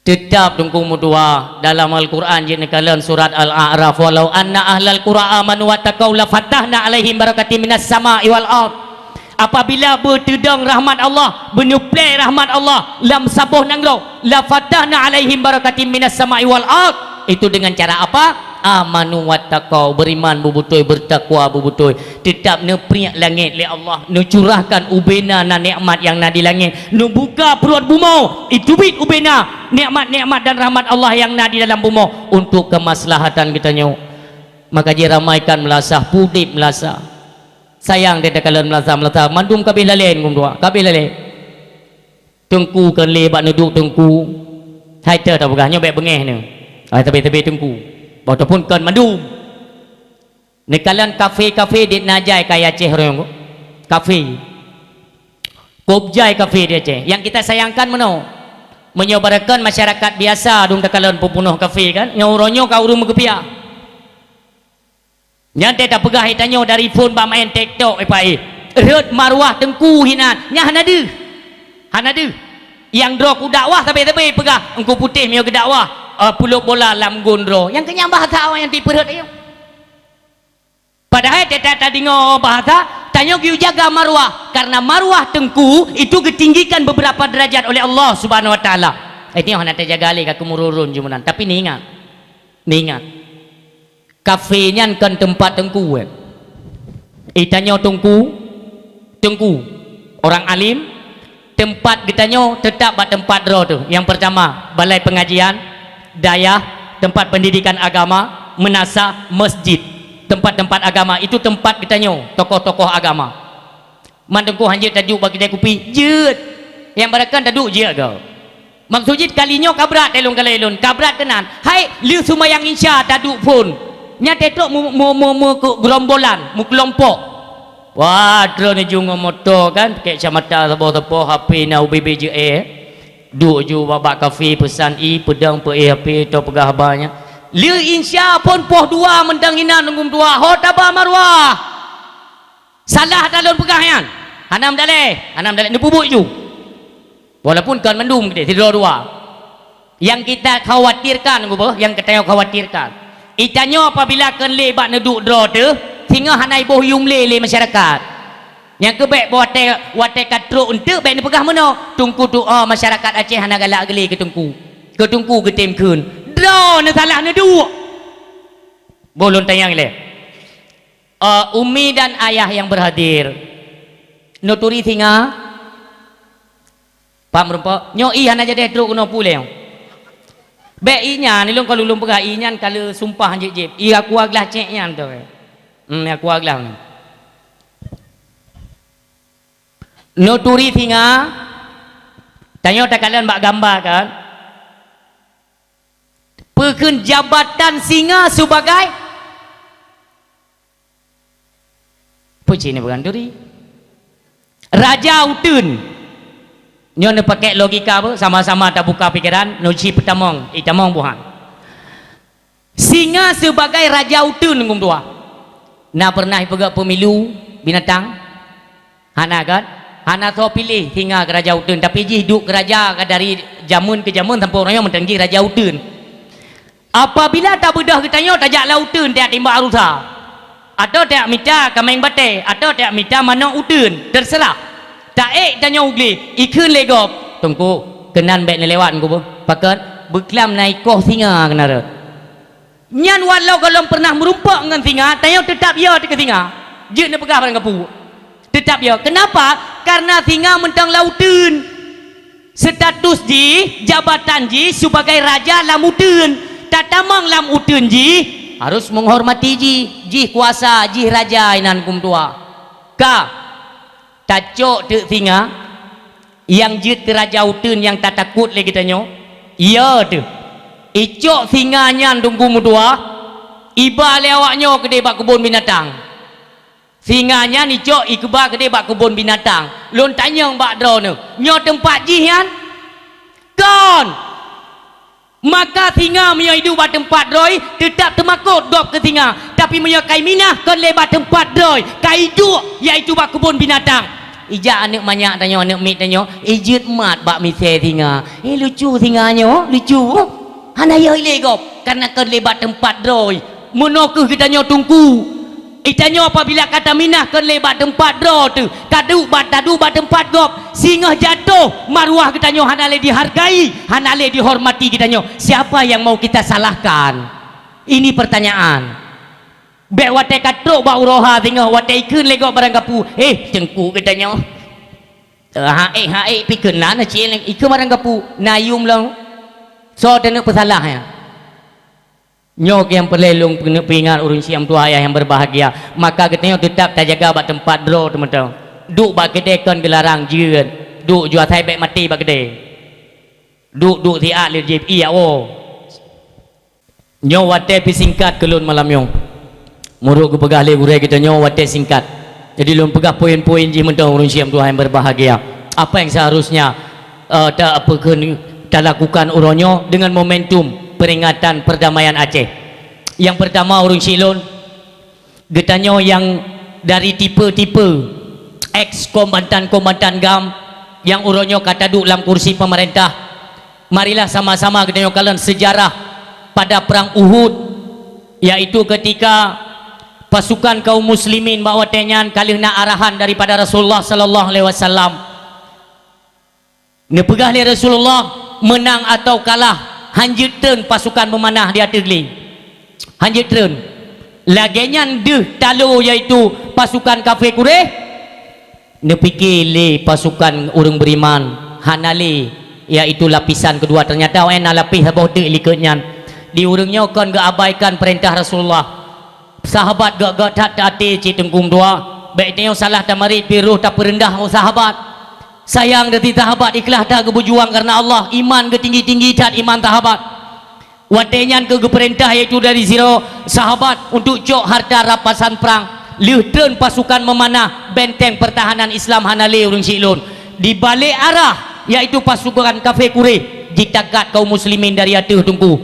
Teutab Teungku meutuah, dalam Al-Quran jeuet neukalon surat Al-A'raf, "Walau anna ahlal qura amanu wattaqau lafatahna alaihim barakatim minas sama'i wal ard." Apabila beuteudong rahmat Allah, beuneuplée rahmat Allah lam saboh nanggroe, "Lafatahna alaihim barakatim minas sama'i wal ard." Itu dengan cara apa? "Amanu wattaqau," beriman beubutôi, bertakwa beubutôi. Teutab neupriek langét lé Allah, neucurahkan ubena na nikmat nyang na di langét, neubuka pruet bumoe, iteubiet ubena nikmat-nikmat dan rahmat Allah nyang na di dalam bumoe untuk kemaslahatan geutanyoe. Maka jiramaikan meulasah, pudeb meulasah. Sayang teuh takalon meulasah-meulasah, mandum ka abéh lalée Teungku meutuah, ka abéh lalée. Teungku kon lé bak neuduek Teungku. Hai teuh tapeugah nyoe bék beungéh neuh. Hai, sabe-sabe Teungku. Ataupun kon mandum. Neukalon kafé-kafé di na jai kayée Aceh ureuëng. Kafé. Kop jai kafé di Aceh. Nyang kita sayangkan meunoe. Meunyoe barokon masyarakat biasa dum takalon peupunoh kafé kan, nyoe uroe nyoe ka ureuëng meugeupia. Nyan teuh tapeugah itanyoe dari phon bak maén TikTok, eh, Pak, eh. Rhot maruah Teungku hinan. Nyan hana deuh. Hana deuh. Nyang droe kudakwah sabe-sabe peugah, Teungku Putéh meunyoe geudakwah, eh, pulop bola lam gon droe. Nyang keu nyan bahasa awak nyang tipeurhot ayong. Padahai teutab tadeungoe bahasa, tanyoe geuyue jaga maruah. Karena maruah Teungku itu geutinggikan beberapa derajat oleh Allah Subhanahu Wa Taala. Eh, nyoe hana tajaga lé ka keumururun jumeunan. Tapi neuingat. Neuingat. Kafé nyan kon teumpat Teungku, eh. Itanyoe Teungku, Teungku, orang alim, teumpat geutanyoe teutab bak teumpat droe teuh. Nyang peurtama, balai peungajian, dayah, teumpat peundidikan agama, meunasah, masjid, teumpat-teumpat agama, itu teumpat geutanyoe, tokoh-tokoh agama. Man Teungku hanjeuet taduek bak keude kupi, jeuet. Nyang barokon taduek jeuet goe. Maksud jih kali nyoe ka brat lé lôn kalon lôn, ka brat keunan. Hai, lheueh seumayang Isya taduek phon. Nyan teuh trok mu-, mu-, mu-, mu-, keu geurombolan, meukelompok. Wah, droeneuh ju ngon moto kan, pakèk kacamata saboh-saboh, H P na ubé-bé jeuet, eh. Duek ju bak, bak kafé peusan ie, peudong peuéh H P, atau peugah haba nyan. Lheueh Isya phon poh dua mantong inan Teungku meutuah, ho taba maruah. Salah ata lôn peugah nyan? Hana meudaleh, hana meudaleh, neupeubuet ju. Walaupun kon mandum keudeh, sidroe dua. Nyang kita khawatirkan, geuboh, nyang geutanyoe khawatirkan. Itanyoe apabila kon lé bak neuduek droe teuh, singoh hana iboh yum lé, lé masyarakat. Nyang keu bék watée, watée ka trok eunteuk bék neupeugah meunoe, Teungku tuoe masyarakat Aceh hana galak geule keu Teungku. Keu Teungku geutem kheun. Droeneuh salah neuduek. Boh lôn tanyong ilée. Eh, umi dan ayah yang berhadir. Neuturi singa? Pak meurumpok, nyoe ié hana jadi trok keunoe puléh. Bék ié nyan, ilôn ka lôn peugah ié nyan ka lheueh sumpah jép-jép. Ié aqua glass cék nyan tu. Hmm, aqua glass nyan. Neuturi singa, tanyoe takalon bak gamba kan. Peukheun jabatan singa sibagai Peue cit neupeugah neuturi? Raja uteuen. Nyoe neupakék logika beuh, sama-sama tabuka pikeran, neuci peutamong, itamong buhan. Singa sibagai raja uteuen, Teungku meutuah. Na peureunah ipeugah pemilu binatang? Hana kan? Hana soe piléh singa keu raja uteuen, tapi jih duek keu raja ka dari jameun keu jameun sampoe uroe nyoe mantong jih raja uteuen. Apabila tabeudôh geutanyoe tajak lam uteuen tajak timbak rusa, atawa tajak mita kaméng batée, atawa tajak mita manök uteuen, teuseurah. Taék tanyoe u glé, ikheun lé gob, "Teungku, keunan bék neulewat Teungku beuh. Pakon? Beuklam na ikoh singa keunan rot." Nyan walau gohlom peureunah meurumpok ngon singa, tanyoe teutab yo teuh keu singa. Jeuet neupeugah barang gapu. Teutab yo. Keunapa? Karena singa mantong lam uteuen. Status jih, jabatan jih sibagai raja lam uteuen. Tatamong lam uteuen jih, harus menghormati jih. Jih kuasa, jih raja inan Teungku meutuah. Ka, tacok teuk singa nyang jeuet keu raja uteuen nyang tatakot lé geutanyoe? Yo teuh. Icok singa nyan Teungku meutuah, iba lé awaknyoe keudeh bak keubon binatang. Singa nyan icok ikeuba keudeh bak keubon binatang. Lôn tanyong bak droeneuh, nyoe teumpat jih nyan? Kon! Maka singa meunyoe iduek bak teumpat droe, teutab teumakot gob keu singa. Tapi meunyoe ka iminah kon lé bak teumpat droe, ka iduek, yaitu bak keubon binatang. Ijak aneuëk manyak tanyoe, aneuëk miet tanyoe, ijeuet mat bak misée singa. "Eh, lucu singa nyoe, lucu." Hana yo ilé gob, karena kon lé bak teumpat droe. Meunoe kheueh geutanyoe Teungku. Geutanyoe apabila ka taminah kon lé bak teumpat droe teuh, ka duek bak, taduek bak teumpat gob, singoh jatoh, maruah geutanyoe hana lé dihargai, hana lé dihormati geutanyoe. Siapa yang mau kita salahkan? Ini pertanyaan. Bék watée ka trok bak uroe ha singoh, watée ikheun lé gob barang gapu, "Eh, Teungku geutanyoe." Eh, ha-ék, ha-ék, pi keunan cit, ikheun barang gapu, na yum lom. Soe taneuk peusalah nyan? Nyoe nyang peureulée lôn peuingat ureuëng syiek meutuah ayah nyang berbahagia. Maka geutanyoe teutab tajaga bak teumpat droe teumeuteueng. Duek bak keudée kon geularang jeuet. Duek jua asai bék maté bak keudée. Duek-duek siat lé jih ié woe. Nyoe watée pih singkat keu lôn malam nyoe. Meunurot geupeugah lé gurée geutanyoe watée singkat. Jadi lôn peugah poin-poin jih mantong ureuëng syiek meutuah nyang berbahagia. Apa yang seharusnya eh, ta, apa kheun talakukan uroe nyoe dengan momentum peringatan perdamaian Aceh. Yang pertama, ureuëng syiek lôn, geutanyoe nyang dari tipe-tipe ex kombatan-kombatan GAM nyang uroe nyoe ka taduek lam kursi pemerintah, marilah sama-sama geutanyoe kalon sejarah pada perang Uhud, yaitu ketika pasukan kaum muslimin bak watée nyan ka lheueh na arahan daripada Rasulullah sallallahu alaihi wasallam. Neupeugah lé Rasulullah, meunang atawa kalah, hanjeuet treun pasukan beumanah di ateueh glé. Hanjeuet treun. Lagée nyan deuh talo, yaitu pasukan kafé Quraisy, neupike lé pasukan ureuëng beriman, hana lé, yaitu lapisan keudua. Teunyata awaknyan na lapéh saboh teuk likot nyan. Di ureuëng nyoe kon geuabaikan peurintah Rasulullah. Sahabat gét-gét that até cit Teungku meutuah. Bék tanyoe salah tamarit pih roh tapeureundah ngon sahabat. Sayang, dari sahabat ikhlas that geubeujuang kareuna Allah, iman geutinggi-tinggi that iman sahabat. Watée nyan keu geupeurintah, yaitu dari sidroe sahabat, untuk cok hareuta rampasan prang, lheueh treun pasukan meumanah benteng peurtahanan Islam hana lé ureuëng syiek lôn. Di balek arah, yaitu pasukan kafé Quraisy, jitagat kaum muslimin dari ateueh Teungku.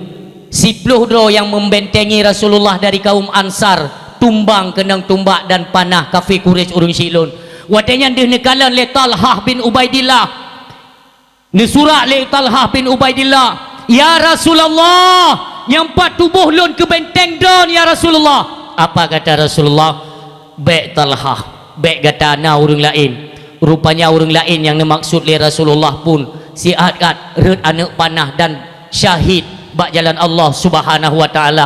Siploh droe nyang membentengi Rasulullah dari kaum Ansar tumbang keunong tumbak dan panah kafé Quraisy ureuëng syiek lôn. Watée nyan deuh neukalon lé Talhah bin Ubaidillah. Neusurak lé Talhah bin Ubaidillah, "Ya Rasulullah, nyang pat tuboh lôn keu benteng droe, ya Rasulullah." Apa kata Rasulullah? "Bék Talhah, Bék gata na ureuëng laén. Rupanya ureuëng laén nyang neumaksud lé Rasulullah pun siat-at rhot aneuëk panah dan syahid bak jalan Allah Subhanahu wa Taala.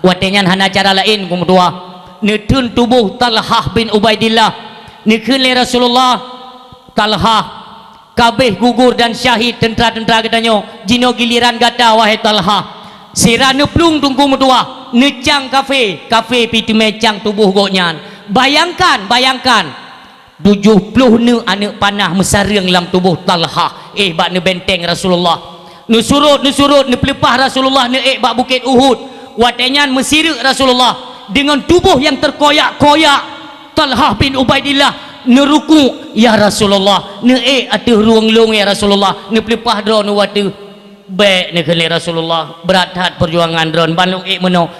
Watée nyan hana cara laén, Teungku meutuah. Neutheun tuboh Talhah bin Ubaidillah. Neukheun lé Rasulullah, "Talhah, ka abéh gugur dan syahid teuntra-teuntra geutanyoe, jinoe giliran gata, wahai Talhah." Sira neuplueng, Teungku meutuah, neucang kafé, kafé pih teumé cang tuboh gobnyan. Bayangkan, bayangkan, tujoh ploh neuk aneuëk panah meusareueng lam tuboh Talhah, éh, bak neubenteng Rasulullah. Neusurot, neusurot, neupeuleupah Rasulullah neuék bak Bukét Uhud. Watée nyan meusireuk Rasulullah deungon tuboh nyang teukoyak-koyak. Talhah bin Ubaidillah neurukuk, "Ya Rasulullah, neuék ateueh rueng lôn, ya Rasulullah, neupeuleupah droeneuh u ateueh." "Bék," neukheun lé Rasulullah, "brat that peujuangan droeneuh, ban lôn ék meunoe."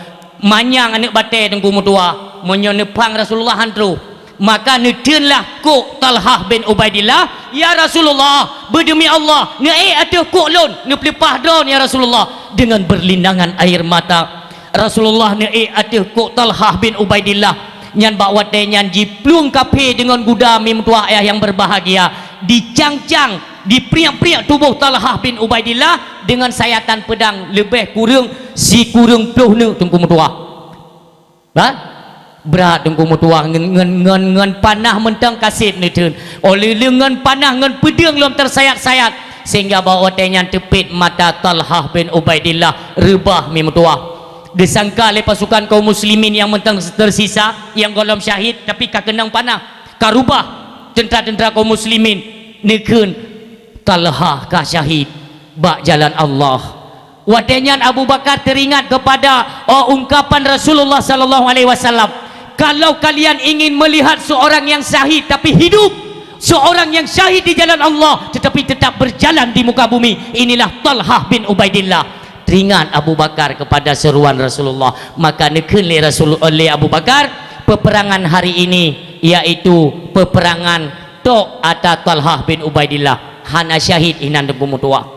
Manyang aneuëk batée, Teungku meutuah, meunyoe neuphang Rasulullah han troh. Maka neutheunlah kok Talhah bin Ubaidillah, "Ya Rasulullah, beudeumi Allah, neuék ateueh kok lôn, neupeuleupah droeneuh, ya Rasulullah," dengan berlinangan air mata. Rasulullah neuék ateueh kok Talhah bin Ubaidillah. Nyan bak watée nyan jiplueng kafé deungon guda, mi meutuah ayah nyang berbahagia, dicang-cang, dipriek-priek tuboh Talhah bin Ubaidillah deungon sayatan peudang leubeh kureueng sikureueng ploh neuk, Teungku meutuah. Bah? Brat, Teungku meutuah, ngon, ngon, ngon, ngon panah mantong ka sép neutheun. Óh lheueh ngon panah ngon peudeueng lom teusayat-sayat, sehingga bak watée nyan teupet mata Talhah bin Ubaidillah reubah, mi meutuah. Disangka lé pasukan kaum muslimin nyang mantong teusisa, nyang gohlom syahid, tapi ka keunong panah, ka reubah teuntra-teuntra kaum muslimin, neukheun Talhah ka syahid bak jalan Allah. Watée nyan Abu Bakar teuringat keupada, oh, ungkapan Rasulullah sallallahu alaihi wasallam, "Kalau kalian ingin melihat seorang yang syahid tapi hidup, seorang yang syahid di jalan Allah tetapi tetap berjalan di muka bumi, inilah Talhah bin Ubaidillah." Teuringat Abu Bakar keupada seruan Rasulullah, maka neukheun lé Rasul-, lé Abu Bakar, "Peperangan hari ini yaitu peperangan tok ata Talhah bin Ubaidillah, hana syahid inan, Teungku meutuah."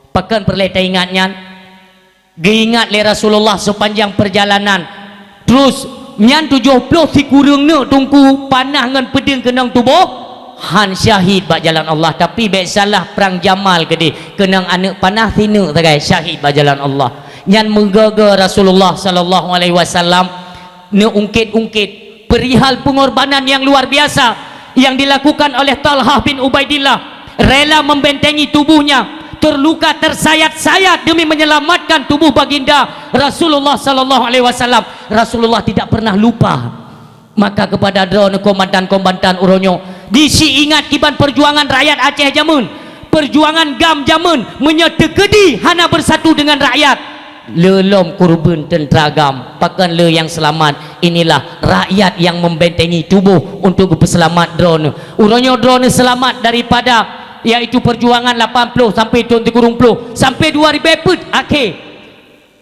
Pakon peureulée taingat nyan? Geuingat lé Rasulullah seupanjang peurjalanan. Terus, nyan tujoh ploh sikureueng neuk, Teungku, panah ngon peudeueng keunong tuboh, han syahid bak jalan Allah. Tapi bék salah, prang Jamal keudeh, keunong aneuëk panah sineuk sagai, syahid bak jalan Allah. Nyan meugoe-goe Rasulullah sallallahu alaihi wasallam neuungkét-ungkét perihal pengorbanan yang luar biasa yang dilakukan oleh Talhah bin Ubaidillah, rela membentengi tubuhnya, terluka tersayat-sayat demi menyelamatkan tubuh baginda Rasulullah sallallahu alaihi wasallam. Rasulullah tidak pernah lupa. Maka kepada droeneuh kombatan-kombatan uroe nyoe, jisi ingat kiban perjuangan rakyat Aceh jameun, perjuangan GAM jameun, meunyoe teukeudi hana bersatu dengan rakyat, le lom kurban teuntra GAM, pakon le nyang seulamat? Inilah rakyat yang membentengi tuboh untuk geupeuseulamat droeneuh. Uroe nyoe droeneuh seulamat daripada, yaitu perjuangan lapan ploh sampai thon sikureueng ploh, sampai dua ribèe peuet akhé.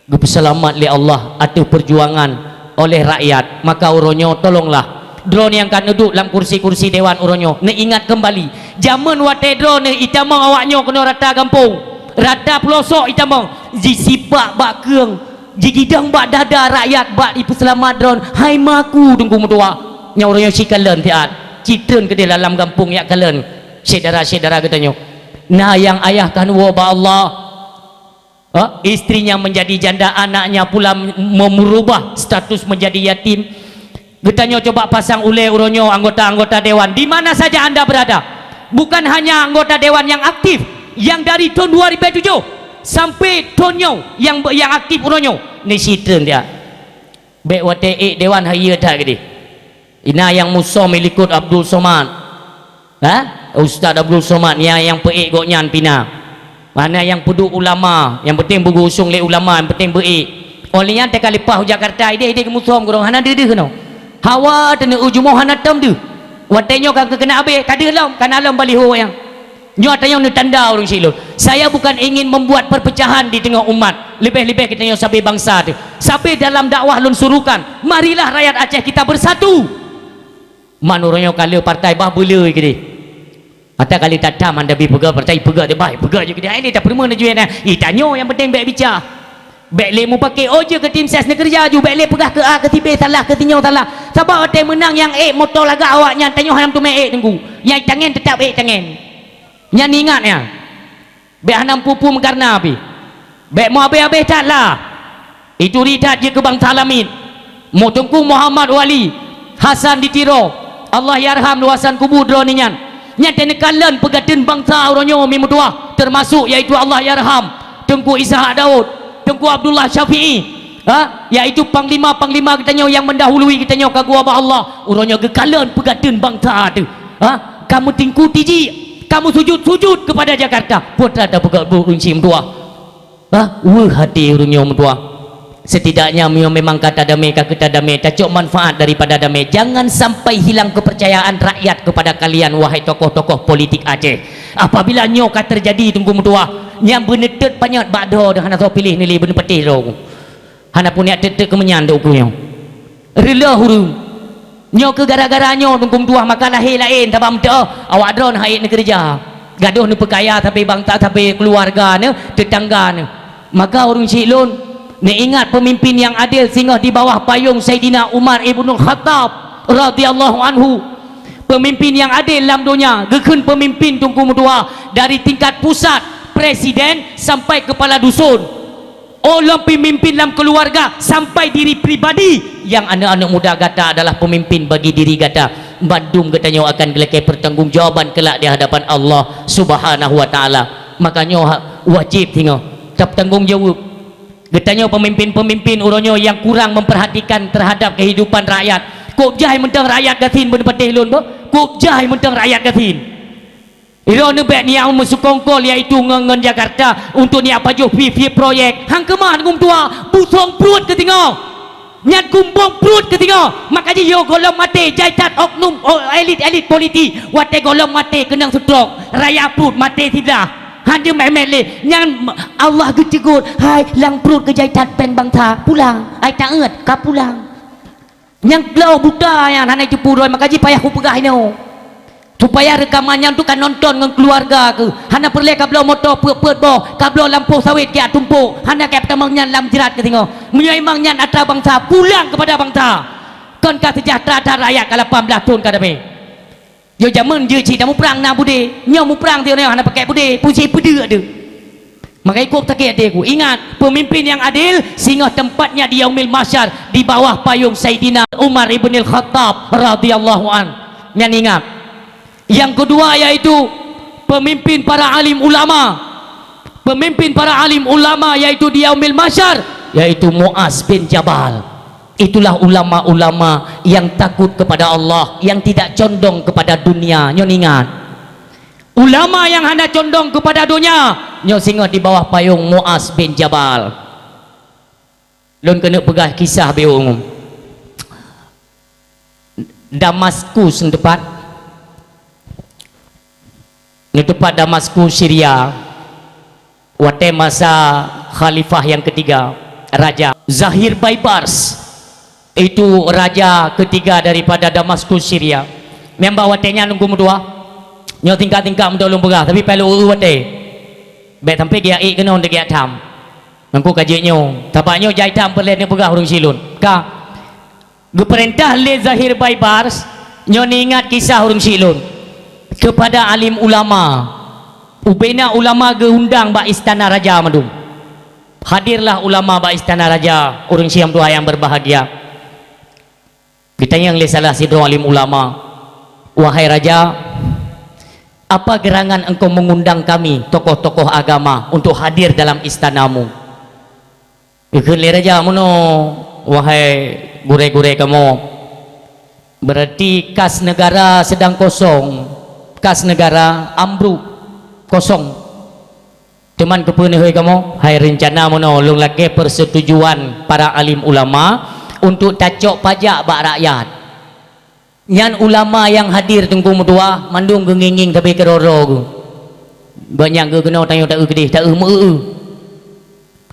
Geupeuseulamat lé Allah ateueh perjuangan oleh rakyat. Maka uroe nyoe tolonglah droeneuh nyang ka neuduek lam kursi-kursi dewan uroe nyoe, neuingat keumbali jameun watée droeneuh itamong awak nyoe keunoe rata gampông, rata peulosok itamong, jisipak bak keueng, jigidong bak dada rakyat bak jipeuseulamat droeneuh, hai maku Teungku meutuah. Nyang uroe nyoe sikalon siat, citreun keudeh lam gampông jak kalon syedara-syedara geutanyoe. Na nyang ayah ka neuwoe bak Allah. Ha? Istrinya menjadi janda, anaknya pula mem-, merubah status menjadi yatim. Geutanyoe coba pasang ulée uroe nyoe anggota-anggota dewan, di mana saja anda berada. Bukan hanya anggota dewan yang aktif, yang dari thon dua ribèe tujoh sampai thon nyoe yang, yang aktif uroe nyoe. Ni sitreun dia. Bék watée ék dewan hai ye that keudeh. Ina nyang musom ilikot Abdul Somad. Ha? Ustaz Abdul Somad, nyang, nyang peuék gobnyan pina. Mana nyang peuduek ulama, nyang penting beugeusong lé ulama, nyang penting beuék. Óh lheueh nyan teuka leupah u Jakarta, idéh-idéh geumusom keudroe, hana deuh-deuh keunoe. Hawa teuneuk u jumoh hana tom deuh. Watée nyoe ka keuneuk abéh, ka deuh lom, ka na lom baliho nyang. Nyoe tanyoe neutanda ureuëng Siloh. Saya bukan ingin membuat perpecahan di tengah umat, leubeh-leubeh geutanyoe sabe bansa teuh. Sabe dalam dakwah lôn surukan, marilah rakyat Aceh kita bersatu. Man uroe nyoe ka le partai bah beuleu keudeh. Ata kali tatam hana bi peugah partai, peugah teuh bah, peugah jeuet keudeh. Hai lé tapeurumoh laju na. Ih, tanyoe nyang penting bék bica. Bék lé mupake, "Oh, jeuet keu tim ses neukeureuja ju," bék lé peugah keu A keu si B salah, keu si nyoe salah. Sabab watée meunang nyang ék moto lagak awaknyan, tanyoe hana meuteumé ék Teungku. Nyang tangen teutap ék tangen. Nyan ingat nyan. Bék hana meupu-pu meukarna pih. Bék meuabéh-abéh that lah. Ituri that jeuet keu bansa lamiet. Mu Teungku Muhammad Wali Hasan di Tiro, Allah yarham luwasan kubu droeneuh nyan. Nyan teuneuk lôn peugateun bansa uroe nyoe mi meutuwah, teumasok yaitu Allah yarham Teungku Ishak Daud, Teungku Abdullah Syafi'i, ha? Yaitu panglima-panglima geutanyoe nyang meundahului geutanyoe ka geuwabah Allah. Uroe nyoe geukalon peugateun bansa teuh, ha? Ka meutingku tiji, ka meusujut-sujut keupada Jakarta. Peue atra tapeugah buet ureuëng syiek meutuwah? Hah? Weueh até ureuëng nyoe meutuwah. Setidaknya meunyoe memang ka tadamé, ka keu tadamé, tacok manfaat daripada damé. Jangan sampai hilang kepercayaan rakyat kepada kalian, wahai tokoh-tokoh politik Aceh. Apabila nyoe ka teujadi Teungku meutuwah, nyang beuneuteut panyöt bak droe deuh hana soe piléh neulé beuneupatéh droe. Hana pun jak teut-teut keumeunyan dok ukeue nyoe. Reuloh ureuëng. Nyoe keuh gara-gara nyoe Teungku meutuwah maka lahé laén sabab meuteuoh awak droe hana ék neukeureuja. Gadôh neupeukaya sabe bansa, sabe keuluwarga neuh, teutangga neuh. Maka ureuëng syiek lôn, neuingat peumimpin nyang adél singoh di bawah payong Saidina Umar Ibnul Khattab radhiyallahu anhu. Peumimpin nyang adél lam donya, geukheun peumimpin Teungku meutuwah dari tingkat pusat, presiden, sampai keupala dusun. Oh lom peumimpin lam keuluwarga sampai diri pribadi nyang aneuëk-aneuëk muda gata adalah peumimpin bagi diri gata. Bandum geutanyoe akan geulakée peutanggong jawaban keulak di hadapan Allah Subhanahu wa Taala. Maka nyoe ha-, wajéb singoh tapeutanggong jaweueb. Geutanyoe peumimpin-peumimpin uroe nyoe nyang kurang memperhatikan terhadap kehidupan rakyat. Kok jai mantong rakyat gasien beuneupatéh lôn beuh? Kok jai mantong rakyat gasien? Droeneuh bék neujak meusukongkol yaitu ngon, ngon Jakarta untuk neujak pajoh phi-phi proyek. Hang keumah Teungku meutuwah, busong pruet keuh singoh. Nyan gumbong pruet keuh singoh. Maka jih yoh gohlom maté, jai that oknum, o-, elit-elit politik. Watée gohlom maté keunong stroke, raya pruet maté siblah. Hana meumet lé. Nyan Allah geuceugot, "Hai, lam pruet keuh jai that péng bansa, pulang. Ai taeuet, ka pulang." Nyang glao buta nyan hana jipeurunoe, maka jih payah kupeugah inoe. Supaya reukaman nyan tu ka nonton ngon keuluwarga keuh. Hana peureulée kabloe moto peuet-peuet boh, kabloe lampôh sawét keu tumpôk, hana keu tamong nyan lam jrat keuh singoh. Meunyoe memang nyan atra bansa, pulang keupada bansa. Kon ka seujahteura that rakyat ka lapan blaih thon ka damé. Yo jameun jeuet cit na muprang na beudé, nyoe muprang teuh nyoe hana pakai beudé, puji peudeuek teuh. Maka ikôt sakét até ku. Ingat, pemimpin yang adil singoh tempatnya di Yaumil Mahsyar di bawah payung Saidina Umar ibnil Khattab radhiyallahu an. Nyan ingat. Yang kedua yaitu pemimpin para alim ulama. Pemimpin para alim ulama yaitu di Yaumil Mahsyar, yaitu Muaz bin Jabal. Itulah ulama-ulama yang takut kepada Allah, yang tidak condong kepada dunia. Nyoe ingat. Ulama nyang hana condong keupada donya, nyoe singoh di bawah payong Muaz bin Jabal. Lôn keuneuk peugah kisah beuh. Damaskus neuteupat, neuteupat Damaskus, Syria. Watée masa khalifah nyang keutiga, raja Zahir Baibars, itu raja keutiga daripada Damaskus, Syria. Memang watée nyan Teungku meutuwah, nyoe tingkat-tingkat meutuwah lôn peugah, tapi payah lôn eu watée. Bék sampai geujak ék keunoe, geujak tham. Teungku ka jeuet nyoe, sabab nyoe jai tham peureulée neupeugah ureuëng syiek lôn. Ka. Geupeurintah lé Zahir Baibars, nyoe neuingat kisah ureuëng syiek lôn, keupada alim ulama. Ubena ulama geuundang bak istana raja mandum. Hadirlah ulama bak istana raja, ureuëng syiek meutuwah nyang berbahagia. Geutanyong lé salah sidroe alim ulama, "Wahai raja, apa gerangan engkau mengundang kami, tokoh-tokoh agama, untuk hadir dalam istanamu?" Geukheun lé raja meunoe, "Wahai gurée-gurée kamoe, berarti kas negara sedang kosong, kas negara ambruk, kosong. Teuma keupeue neuhôi kamoe?" "Hai, reuncana meunoe, lôn lakée persetujuan para alim ulama untuk tacok pajak bak rakyat." Nyan ulama nyang hadir Teungku meutuwah, mandum geungieng-ngieng sabe keudroe-droe geuh. Banyak geuh keunoe tanyoe taeu keudeh, taeu meu-eu.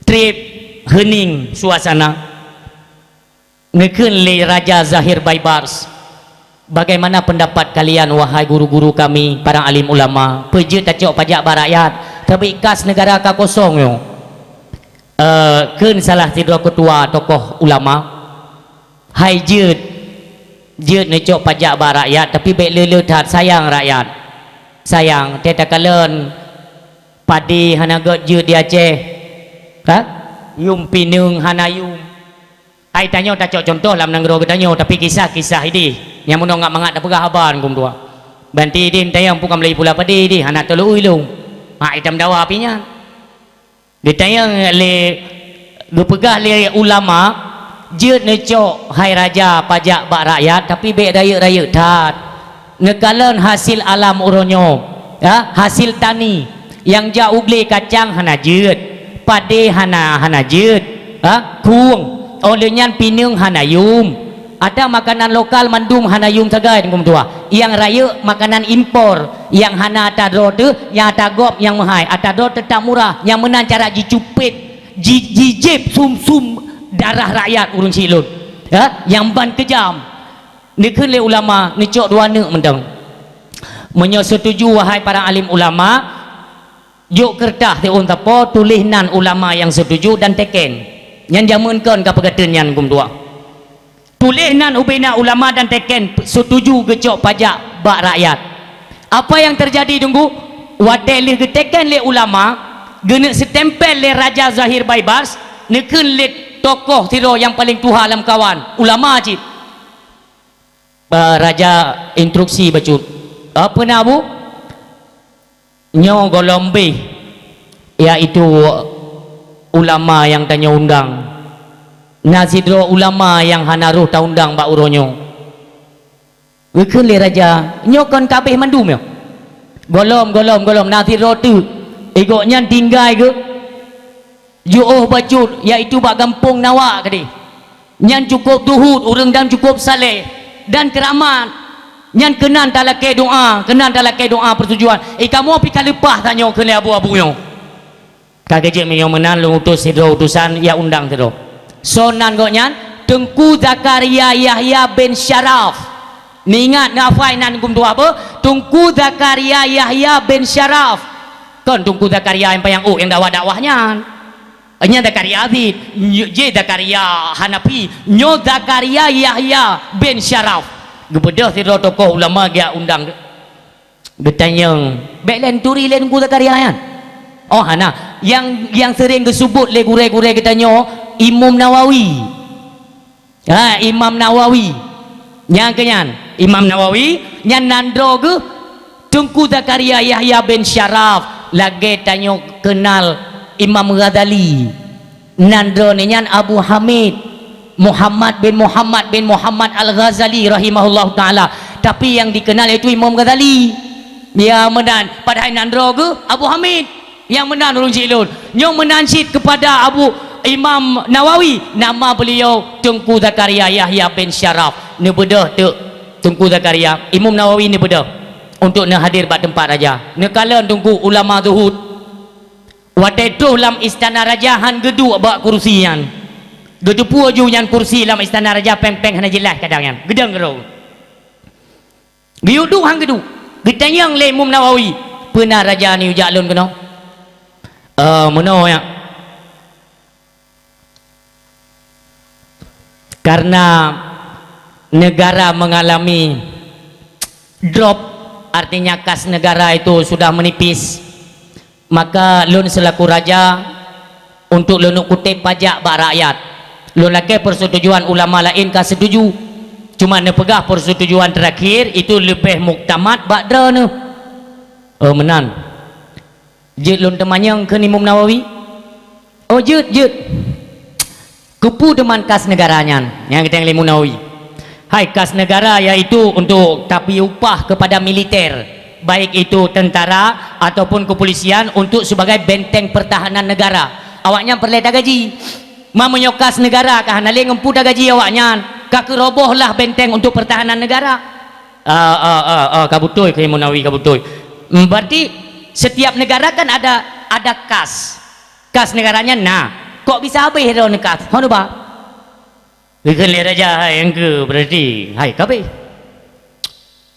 Treb heuning suasana. Geukheun lé Raja Zahir Baibars, "Bagaimana pendapat kalian, wahai guru-guru kami, para alim ulama? Peue jeuet tacok pajak bak rakyat, tapi kas negara ka kosong nyoe?" Eh, kheun salah sidroe keutua tokoh ulama, "Hai jeuet, Jeuet neucok pajak bak rakyat, tapi bék le-le that, sayang rakyat. Sayang, teuh takalon padé hana gét jeuet di Aceh. Ha? Yum pineung hana yum. Hai tanyoe tacok cuntoh lam nanggroe geutanyoe, tapi kisah-kisah idéh nyang meunoe ngat mangat tapeugah haba huköm tuha. Banti idéh tayang pukam lagi pula padé idéh hana tolok ilong. Ha, itam dawa api nyan. Geutanyong lé, geupeugah lé ulama, jeuet neucok hai raja pajak bak rakyat, tapi bék rayeuk-rayeuk that. Neukalon hasil alam uroe nyoe, ya, hasil tani, nyang jak u glé kacang hana jeuet, padé hana, hana jeuet, ha, khueng, óh lheueh nyan pineung hana yum. Ata makanan lokal mandum hana yum sagai, huköm tuha. Nyang rayeuk makanan impor, nyang hana ata droe teuh, nyang ata gob nyang meuhai, ata droe teutap murah, nyang meunan cara jicupet, ji-, jijéb sum-sum darah rakyat ureuëng syiek lôn. Ya, nyang ban keujam. Neukheun lé ulama, neucok dua neuk mantong. Meunyoe seutuju, wahai para alim ulama, jok keureutah siôn sapo, tuléh nan ulama nyang seutuju dan teken. Nyan jameun kon ka peugeuteueng nyan huköm tuha. Tuléh nan ubé na ulama dan teken seutuju geucok pajak bak rakyat. Apa nyang teujadi, Teungku? Watée lheueh geuteken lé ulama, geuneuk seutempel lé Raja Zahir Baibars, neukheun lé tokoh sidroe nyang paleng tuha lam kawan, ulama cit. Ba raja instruksi bacut. Apa na, Bu? Nyoe gohlom béh, yaitu ulama nyang tanyoe undang. Na sidroe ulama nyang hana roh taundang bak uroe nyoe. Geukheun lé raja, nyoe kon ka béh mandum nyoe. Gohlom, gohlom, gohlom, na sidroe teuk. Gobnyan tinggai geuh. Jiôh bacut, yaitu bak gampông Nawak keudeh. Nyan cukôp zuhud, ureuëng dan cukôp saleh dan keuramat. Nyan keunan talakée doá, keunan talakée doá peusetujuan. Eh, kamoe pih ka leupah tanyoe keu lé abu-abu nyoe. Ka geujeuet meunyoe meunan lôn utus sidroe utusan, ya undang sidroe. Soe nan gobnyan? Teungku Zakaria Yahya bin Syaraf. Neuingat, neuhafai nan huköm tuha beuh, Teungku Zakaria Yahya bin Syaraf. Kon Teungku Zakaria nyang panyang ôk nyang dakwah-dakwah nyan. Nyan Zakaria Aziz, nyo-, jih Zakaria Hanafi, nyoe Zakaria Yahya bin Syaraf. Geubeudôh sidroe tokoh ulama geujak undang. Geutanyong, bék lé neuturi lé Teungku Zakaria nyan? Oh, hana. Nyang, nyang seuring geuseubut lé gurée-gurée geutanyoe, Imam Nawawi. Ha, Imam Nawawi. Nyang keunyan, Imam Nawawi, nyan nan droe geuh Teungku Zakaria Yahya bin Syaraf, lagée tanyoe keunal Imam Ghazali. Nan droeneuh nyan Abu Hamid, Muhammad bin Muhammad bin Muhammad Al-Ghazali rahimahullahu taala. Tapi nyang dikeunal yaitu Imam Ghazali. Ya meunan, padahai nan droe geuh Abu Hamid. Nyang meunan ureuëng syiek lôn. Nyoe meunan cit keupada Abu Imam Nawawi, nama beliau Teungku Zakaria Yahya bin Syaraf. Neubeudôh teuk Teungku Zakaria, Imam Nawawi neubeudôh untuk neuhadir bak teumpat raja. Neukalon Teungku ulama zuhud. Watée troh lam istana raja han geuduek bak kursi nyan. Geuteupeue ju nyan kursi lam istana raja péng-péng hana jeulaih kadang nyan. Geudong keudroe. Geuyue duek han geuduek. Geutanyong lé Imam Nawawi, "Peue na raja neujak lôn keunoe?" "Eh, meunoe, ya." Karena negara mengalami drop, artinya kas negara itu sudah menipis, maka lôn selaku raja untuk lôn kuteb pajak bak rakyat. Lôn lakée persetujuan ulama laén ka setuju, cuma neupeugah persetujuan terakhir itu leubeh muktamad bak droeneuh. Oh, meunan. Jeuet lôn teumanyong kheun Imam Nawawi? Oh, jeuet, jeuet. Keupeue teuma kas negara nyan? Nyang geutanyong lé Imam Nawawi. Hai, kas negara yaitu untuk tapi upah kepada militer, baik itu tentara ataupun kepolisian untuk sebagai benteng pertahanan negara. Awaknyan peureulée tagaji. Ma meunyoe kas negara ka hana lé ngon peue tagaji awaknyan, ka keuroboh lah benteng untuk pertahanan negara. Ah, ah, ah, ah, ka beutôi kheun Imam Nawawi, ka beutôi. Hmm, berarti setiap negara kan ada, ada kas. Kas negara nyan na. Kok bisa habéh droeneuh kas? Hana ba. Geukheun lé raja, "Hai, nyang keu berarti, hai, ka habéh."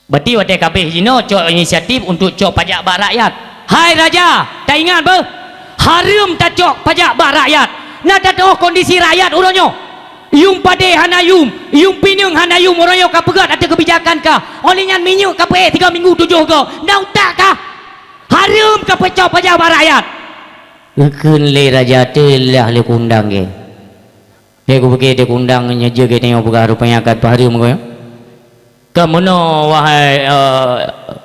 Berarti watée ka habéh jinoe cok inisiatif untuk cok pajak bak rakyat. Hai raja, taingat beuh, hareuem tacok pajak bak rakyat. Na teuh kondisi rakyat uroe nyoe. Yuem padé hana yuem, yuem pineung hana yuem, uroe nyoe ka peugét ateueh keubijakan kah. Óh lheueh nyan minyeuk ka peuék tiga minggu tujoh goe. Na utak kah? Hareuem ka peucok paja bak rakyat. Geukheun lé raja teuh lah lé kundang gé. Lé kupiké teuh kundang nyoe jeuet geutanyoe peugah rupanya ka peuhareuem geuh. Keunoe wahai, eh,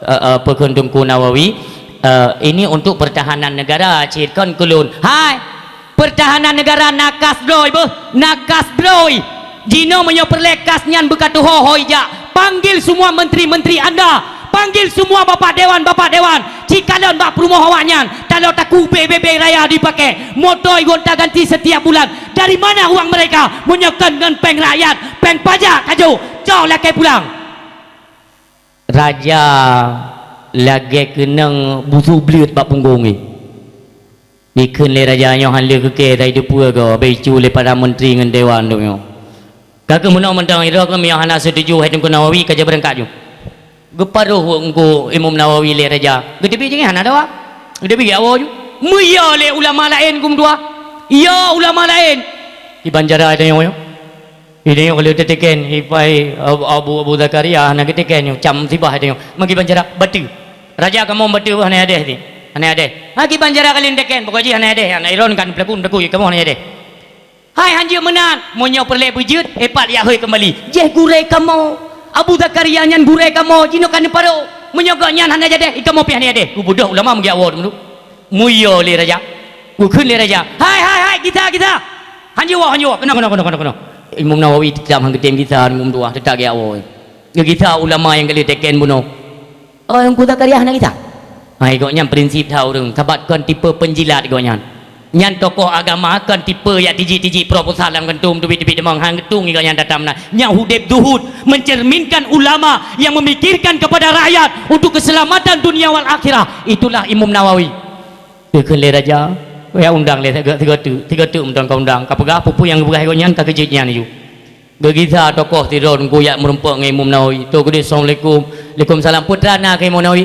eh, eh, peukheun Teungku Nawawi, eh, ini untuk pertahanan negara cit kon keu lôn. Hai, pertahanan negara na kas droe beuh, na kas droe. Jinoe meunyoe peureulée kas nyan beukatuho hôi jak, panggil semua menteri-menteri anda, panggil semua bapak dewan, bapak dewan, cikalon bak peurumoh awaknyan, taloe takue B B B raya dipakai, moto gonta ganti setiap bulan. Dari mana uang mereka? Meunyoe kon ngon péng rakyat, péng pajak kajok, cok lakée pulang. Raja lagée keunong busu bleuet bak punggong jih. Dikheun lé raja nyoe han lheueh keu kée tai teupeue goe, beu icu lé para menteri ngon dewan duek nyoe. Ka keuh meunoe mantong, idroe keuh meunyoe hana seutuju hai Teungku Nawawi ka jabeurangkat ju. Geuparoh Teungku Imum Nawawi lé raja. Geuteubiet jih hana dawa. Geuteubiet geujak woe ju. Meuyo lé ulama laén geumeudua. Yo ulama laén. Iban jara tanyoe nyoe. Itanyoe ka lheueh teuteken, ipai Abu, Abu, Abu Zakaria hana geuteken nyoe, cam sibah itanyoe. Meukiban jara bateue. Raja kamoe bateue hana adeh ti. Hana adeh. Ha kiban jara ka lheueh teuteken, pokok jih hana adeh. Aneuk droen kan peulaku, peulaku kamoe hana adeh. Hai han jeuet meunan, meunyoe peureulée beujeuet, eh pat jak hôi keumbali. Jeh gurée kamoe. Abu Zakaria nyan gurée kamoe, jinoe ka neuparoh. Meunyoe gobnyan hana jadeh, i kamoe pih hana jadeh. Geubeudôh ulama meugeujak woe teungku. Meuyo lé raja. Geukheun lé raja. Hai, hai, hai, gisa, gisa. Han jeuet woe, han jeuet woe. Keunoe, keunoe, keunoe, keunoe, keunoe. Imum Nawawi teutab han geutem gisa, Imum Dua teutab geujak woe. Geugisa ulama nyang ka lheueh teuteken bunoe. Oh, Teungku Zakaria hana gisa? Hai, gobnyan prinsip that ureuëng, sabat kon tipe penjilat gobnyan. Nyan tokoh agama kon tipe jak tijik-tijik proposal lam kantô teubiet-teubiet deungon han geutung gobnyan datang meunan. Nyan udeb zuhud, mencerminkan ulama yang memikirkan kepada rakyat untuk keselamatan dunia wal akhirah. Itulah Imum Nawawi. Geukheun lé raja, ya undang lé sigoe, sigoe teuk, sigoe teuk mantong ka undang. Ka peugah peue-peue nyang geupeugah gobnyan ka keujeuet nyan ju. Geugisa tokoh sidroe teungku jak meurumpok ngon Imum Nawawi. Toh keudeh, "Assalamualaikum." "Waalaikumsalam." "Peue teuma na keu Imum Nawawi?"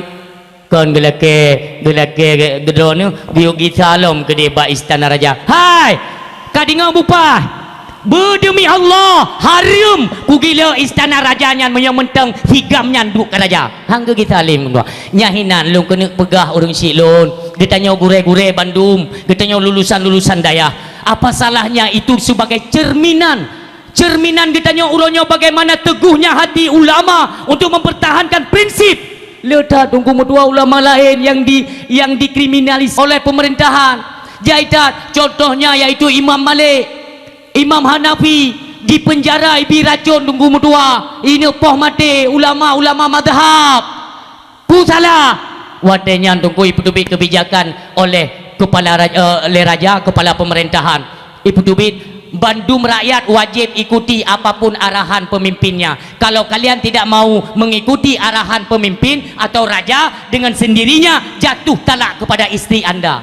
"Kon geulakée, geulakée ge-, geudroe nyoe geuyue gisa lom keudeh bak istana raja." "Hai! Ka deungoe bupah! Beudeumi Allah, hareuem kugila istana raja nyan meunyoe mantong sigam nyan duek keu raja." Han geugisa lé Imum Dua. Nyan hinan lôn keuneuk peugah ureuëng syiek lôn. Geutanyoe gurée-gurée bandum, geutanyoe lulusan-lulusan dayah. Apa salahnya itu sebagai cerminan Cerminan geutanyoe uroe nyoe bagaimana teuguhnya hati ulama untuk mempertahankan prinsip. Le that Teungku meutuah ulama laén nyang di-, nyang dikriminalis oleh pemerintahan. Jai that, contohnya yaitu Imam Malik, Imam Hanafi, dipenjara, ibi racon Teungku meutuah, ineuk poh maté ulama-ulama mazhab. Peue salah? Watée nyan Teungku ipeuteubiet keubijakan oleh kepala raj-, eh, lé raja, kepala pemerintahan. Ipeuteubiet, bandum rakyat wajib ikuti apapun arahan pemimpinnya. Kalau kalian tidak mau mengikuti arahan pemimpin atau raja, dengan sendirinya jatuh talak kepada isteri anda.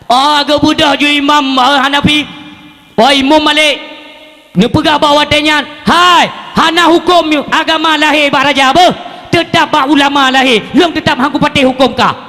Oh, geubeudôh ju Imam, eh, Hanafi. Wahai Imum Malik, neupeugah bak watée nyan, "Hai, hana huköm agama lahé bak raja beuh, teutab bak ulama lahé, lôn teutab han kupatéh huköm kah."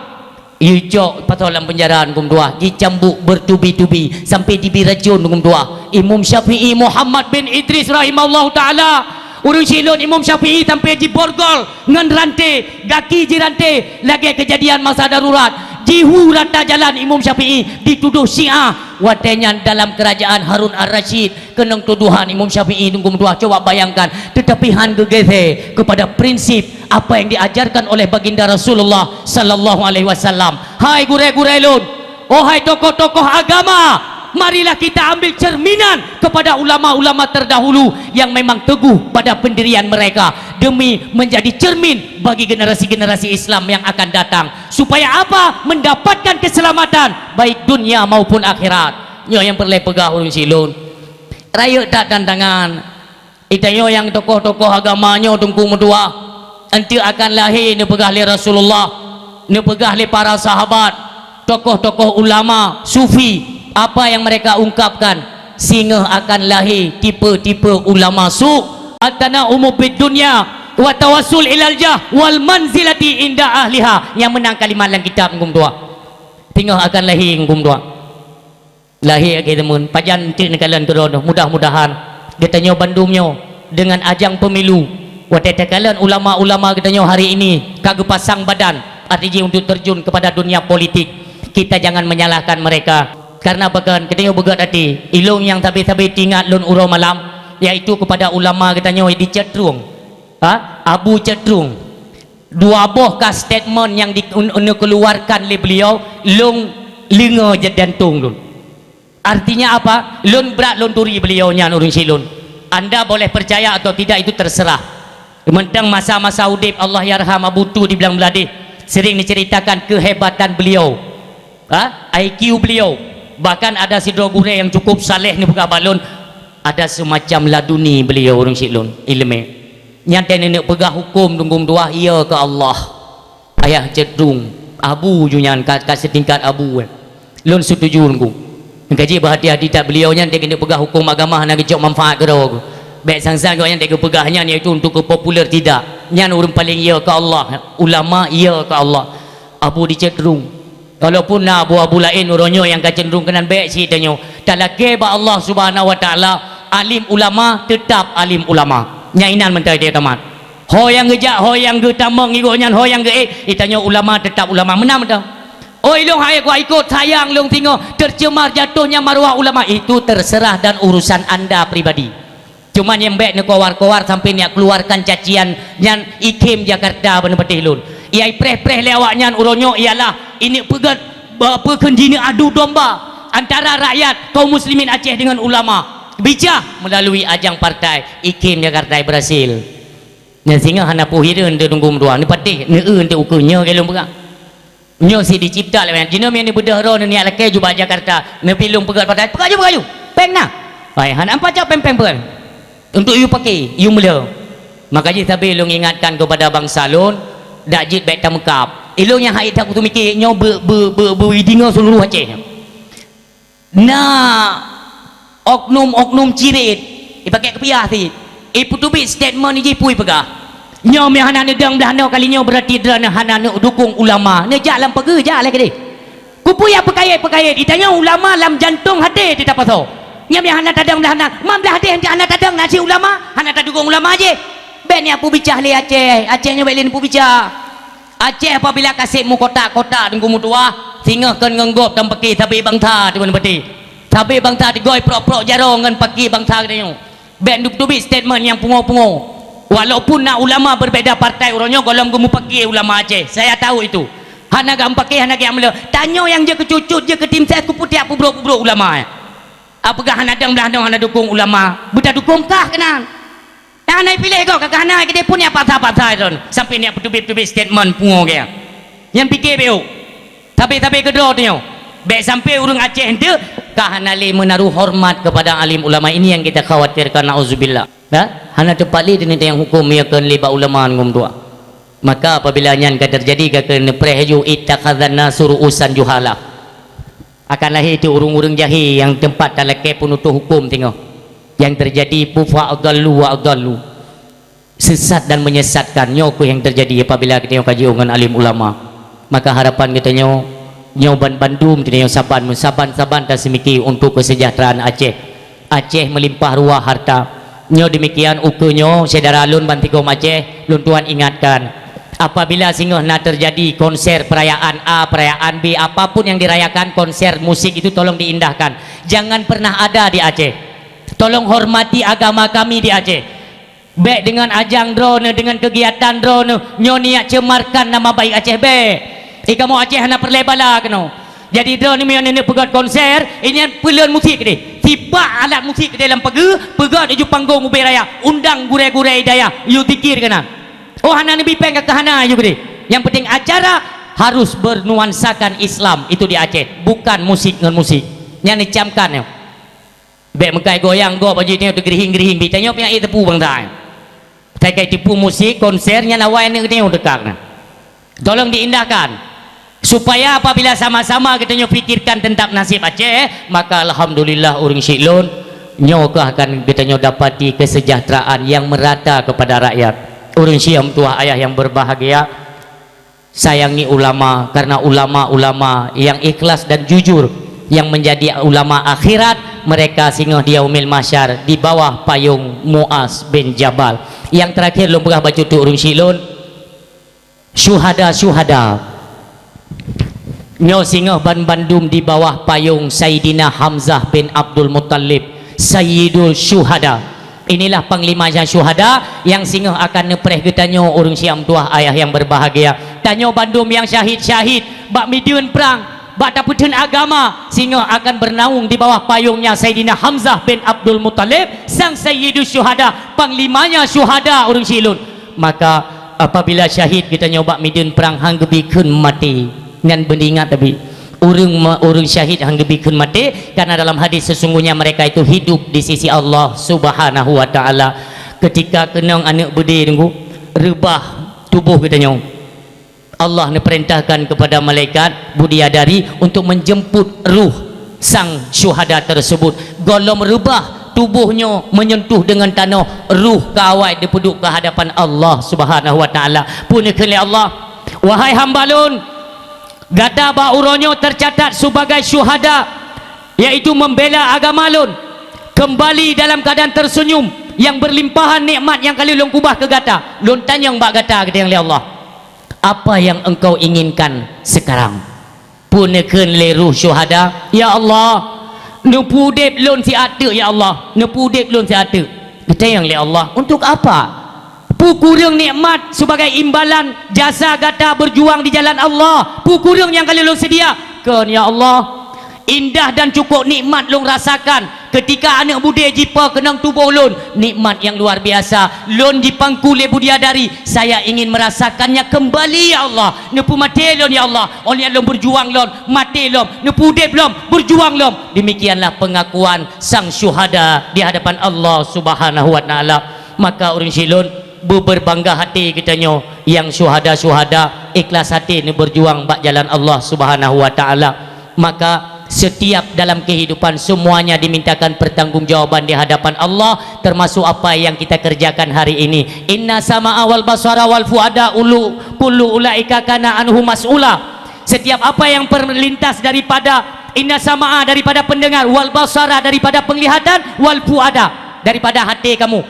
Icok pasoe lam peunjara Teungku meutuah, jicambuk bertubi-tubi sampai dibi racon Teungku meutuah. Imum Syafi'i Muhammad bin Idris rahimahullahu taala, ureuëng syiek lôn Imum Syafi'i sampai jiborgol ngon ranté, gaki jiranté lagée keujadian masa darurat. Jihu rata jalan Imum Syafi'i ditudoh Syiah. Watée nyan dalam keurajaan Harun Ar-Rasyid keunong tudohan Imum Syafi'i Teungku meutuah, coba bayangkan, tetapi han geugeuseue kepada prinsip apa yang diajarkan oleh Baginda Rasulullah sallallahu alaihi wasallam. Hai gurée-gurée lôn, oh hai tokoh-tokoh agama, marilah kita ambil cerminan kepada ulama-ulama terdahulu yang memang teguh pada pendirian mereka demi menjadi cermin bagi generasi-generasi Islam yang akan datang. Supaya apa? Mendapatkan keselamatan baik dunia maupun akhirat. Nyoe nyang peureulée peugah ureuëng syiek lôn. Rayeuk that tantangan. Geutanyoe nyang tokoh-tokoh agama nyoe Teungku meutuah, eunteuk akan lahé neupeugah lé Rasulullah, neupeugah lé para sahabat, tokoh-tokoh ulama, sufi, apa yang mereka ungkapkan, singoh akan lahé tipe-tipe ulama su, at-tana'umu bid dunya, wa tawassul ilal jah, wal manzilati inda ahliha. Nyang meunan kalimat lam kitab Teungku meutuah. Singoh akan lahé Teungku meutuah. Lahé lagée teumon, pajan eunteuk neukalon keudroe, mudah-mudahan Geutanyoe bandum nyoe deungon ajang pemilu, watée takalon ulama-ulama geutanyoe hari ini ka geupasang badan, arti jih untuk terjun kepada dunia politik, kita jangan menyalahkan mereka. Karena bahkan geutanyoe beugét até, ilong nyang sabe-sabe teuingat lôn uroe malam, yaitu kepada ulama geutanyoe di Cot Trueng, ha? Abu Cot Trueng. Dua boh ka statement nyang di, un, neukeuluarkan lé beliau, lôn leungoe jeuet jantong lôn. Artinya apa? Lôn brat lôn turi beliau nyan ureuëng syiek lôn. Anda boleh percaya atau tidak, itu terserah. Mantong masa-masa udeb, Allahyarham Abu Tu di Blang Bladeh, sering diceritakan kehebatan beliau. Ha? I Q beliau. Bahkan ada sidroe gurée nyang cukup saleh neupeugah bak lôn, ada semacam laduni beliau ureuëng syiek lôn, iéleumé. Nyan teuh neuneuk peugah huköm dunggung tuah, iya keu Allah. Ayah Cot Trueng, abu ju nyan, ka, ka seutingkat abu, eh. Lôn setuju Teungku. Kaji beuhati-hati that beliau nyan, dia keuneuk peugah huköm agama hana geucok manfaat keudroe. Bék sang-sang gobnyan dia geupeugah nyan, yaitu untuk keu populer, tidak. Nyan ureuëng paleng iya keu Allah, ulama iya keu Allah. Abu di Cot Trueng. Walaupun na abu-abu laén uroe nyoe nyang ka cenderung keunan, bék cit tanyoe. Talakée bak Allah Subhanahu Wa Taala, alim ulama tetap alim ulama. Nyan inan mantong dia tamat. Ho nyang geujak, ho nyang geutamong ngigo nyan, ho nyang geuék, itanyoe ulama tetap ulama. Meunan mantong. Oh, ilong hai kuat ikot, sayang lôn singoh, tercemar jatuhnya maruah ulama. Itu terserah dan urusan anda pribadi. Cuma nyang bék neukowar-kowar sampai neuk keluarkan cacian nyan ikhém Jakarta bak neupatéh lôn. Nyang ipreh-preh lé awaknyan uroe nyoe ialah ineuk peugét, ba-, peukheun jineuk adu domba antara rakyat kaum muslimin Aceh dengan ulama. Bijah melalui ajang partai, ikhém Jakarta berhasil. Nyan singoh hana peue hireuen teuh Teungku meutuah, neupatéh, neueu teuh ukeue nyoe lôn peugah. Nyoe sit dicipta lé awaknyan. Jinoe meunyoe neubeudôh droeneuh niat lakée ju bak Jakarta, neupi lôn peugét partai, peugét ju, peugét ju. Péng na. Hai, hana pacok péng-péng peue. Untuk yue paké, yue meulhö. Maka jih sabe lôn ingatkan keupada bansa lôn, dak jeuet bék tameukab. Ilôn nyang hai that kutu miké nyoe beu-, beu-, beu-, beudeungoe seuluruh Aceh. Na oknum-oknum cirit, ipaké keupiah sit, ipeuteubiet statement jih peue ipeugah. Nyoe meuhana neudong blah noe kali nyoe, berarti droeneuh hana neudukong ulama. Neujak lam pageue, jak lé keudeh. Keupeue ya peukayét-peukayét? Itanyoe ulama lam jantong haté teuh tapasoe. Nyoe meuhana tadong blah noe, man blah deh hana tadong na cit ulama, hana tadukong ulama jih. Bék neupeubica lé Aceh, Aceh nyoe bék lé neupeubica. Aceh apabila ka seb meukotak-kotak Teungku meutuah, singoh kon ngon gob dan paké sabe bansa teuma neupatéh. Sabe bansa tigoi prok-prok jaroe ngon paké bansa geutanyoe. Bék neuteubiet statement nyang pungo-pungo. Walaupun na ulama berbeda partai uroe nyoe gohlom geumeupaké ulama Aceh, saya tahu itu. Hana gam paké, hana gam meulhö. Tanyoe nyang jeuet keu cucut, jeuet keu tim ses, keupeue tiak peubrok-peubrok ulama, eh. Apeugah hana dong blah noe hana dukong ulama, beudukong kah keunan. Nyang hana piléh gob ka hana keudeh pun nyang paksa-paksa droen sampai nyang peuteubiet-teubiet statement pungo gaya. Nyan pike bék. Tapi-tapi keudroe tanyoe, bék sampai ureuëng Aceh enteuk ka hana lé meunaruh hormat kepada alim ulama. Ini yang kita khawatirkan, nauzubillah. Ya? Hana teupali deungon nyang hukum ya kon lé bak ulama ngum dua. Maka apabila nyan ka terjadi, ka keuneuk preh ju, ittakhadzan nasu ru'usan juhala. Akan lahé teuh ureuëng-ureuëng jahé nyang teumpat talakée peunutoh huköm singoh, nyang teujadi fa adallu wa adallu, sesat dan menyesatkan. Nyoe keuh nyang teujadi apabila geutanyoe ka jiôh ngon alim ulama. Maka harapan geutanyoe, nyoe ban-, bandum geutanyoe saban, saban-saban taseumiki untuk kesejahteraan Aceh. Aceh meulimpah ruah harta. Nyoe demikian ukeue nyoe, syedara lôn bansigom Aceh, lôn tuan ingatkan. Apabila singoh na terjadi konser perayaan A, perayaan B, apapun yang dirayakan, konser musik itu tolong diindahkan. Jangan pernah ada di Aceh. Tolong hormati agama kami di Aceh. Bék deungon ajang droeneuh, deungon keugiatan droeneuh, nyoe niat cemarkan nama baik Aceh, bék. Di kamoe Aceh hana peureulée bala keunoe. Jadi droeneuh meunyoe neuneuk peugét konser, inyan peulon musik keudeh. Sipak alat musik keudeh lam pageue, peugét aju panggong ubé raya, undang gurée-gurée dayah, yue zikir keunan. Oh, hana neubi péng ka hana yue keudeh. Nyang penting acara harus bernuansakan Islam, itu di Aceh, bukan musik ngon musik. Nyan neucamkan nyoe. Bék meukai goyang gob baju nyoe teugeurihing-geurihing, bita nyoe pinak ie teupeu bansa. Kai-kai tipu musik, konser nyan awai aneuk geutanyoe teuka keunan. Tolong diindahkan. Supaya apabila sama-sama geutanyoe pikirkan tentang nasib Aceh, maka alhamdulillah ureuëng syiek lôn, nyoe keuh akan geutanyoe dapati kesejahteraan yang merata kepada rakyat. Ureuëng syiek meutuah ayah yang berbahagia, sayangi ulama, karena ulama-ulama yang ikhlas dan jujur yang menjadi ulama akhirat, Mereka singoh di Yaumil Mahsyar di bawah payong Muaz bin Jabal. Nyang terakhir lôn peugah bacut tu ureuëng syiek lôn, syuhada-syuhada. Nyoe singoh ban-bandum di bawah payong Saidina Hamzah bin Abdul Muttalib, Sayyidul Syuhada. Inilah panglima nyang syuhada nyang singoh akan neupreh geutanyoe ureuëng syiek meutuwah ayah nyang berbahagia. Tanyoe bandum nyang syahid-syahid bak mideuen prang, bak tapeutheun agama, singoh akan bernaung di bawah payongnya Saidina Hamzah bin Abdul Muttalib, sang Sayyidus Syuhada, panglimanya syuhada ureuëng syiek lôn. Maka, apabila syahid geutanyoe bak mideuen prang han geubi kheun maté, nyan beuingat tabi. Ureuëng ma-, ureuëng syahid han geubi kheun maté, karena dalam hadis sesungguhnya mereka itu hidup di sisi Allah Subhanahu wa Ta'ala. Ketika keunong aneuk beudé nunggu, reubah tuboh geutanyoe. Allah neuperintahkan kepada malaikat Budiadari untuk menjemput ruh sang syuhada tersebut. Gohlom reubah tuboh nyoe menyentuh dengan tanoh, ruh ka awai dipeuduek ke hadapan Allah Subhanahu wa Ta'ala. Peue neukheun lé Allah, "Wahai hamba lôn, gata bak uroe nyoe tercatat sebagai syuhada, yaitu membela agama lôn, kembali dalam keadaan tersenyum, yang berlimpahan nikmat yang ka lheueh lôn keubah keu gata." Lôn tanyong bak gata, geutanyong lé Allah, "Apa yang engkau inginkan sekarang?" Peue neukheun lé ruh syuhada, "Ya Allah, neupeuudeb lôn siat teuk, ya Allah, neupeuudeb lôn siat teuk." Geutanyong lé Allah, "Untuk apa? Peue kureueng nikmat sebagai imbalan jasa gata berjuang di jalan Allah? Peue kureueng nyang ka lheueh lôn seudia?" Kheun, "Ya Allah, indah dan cukup nikmat lôn rasakan ketika aneuk beudé jipo keunong tuboh lôn, nikmat nyang luar biasa. Lôn jipangku lé Budiadari, saya ingin merasakannya kembali, ya Allah. Neupeumaté lôn, ya Allah, óh lheueh lôn berjuang lom, maté lom, neupeuudeb lom, berjuang lom." Demikianlah pengakuan sang syuhada di hadapan Allah Subhanahu wa Ta'ala. Maka ureuëng syiek lôn, beuberbangga hati geutanyoe nyang syuhada-syuhada ikhlas hati neuberjuang bak jalan Allah Subhanahu wa Ta'ala. Maka setiap dalam kehidupan semuanya dimintakan pertanggungjawaban di hadapan Allah, termasuk apa yang kita kerjakan hari ini. Inna sama'a wal basara wal fuada ulu kullu ulaika kana anhu mas'ula. Setiap apa yang terlintas daripada inna sama'a, daripada pendengar, wal basara, daripada penglihatan, wal fuada, daripada hati kamu.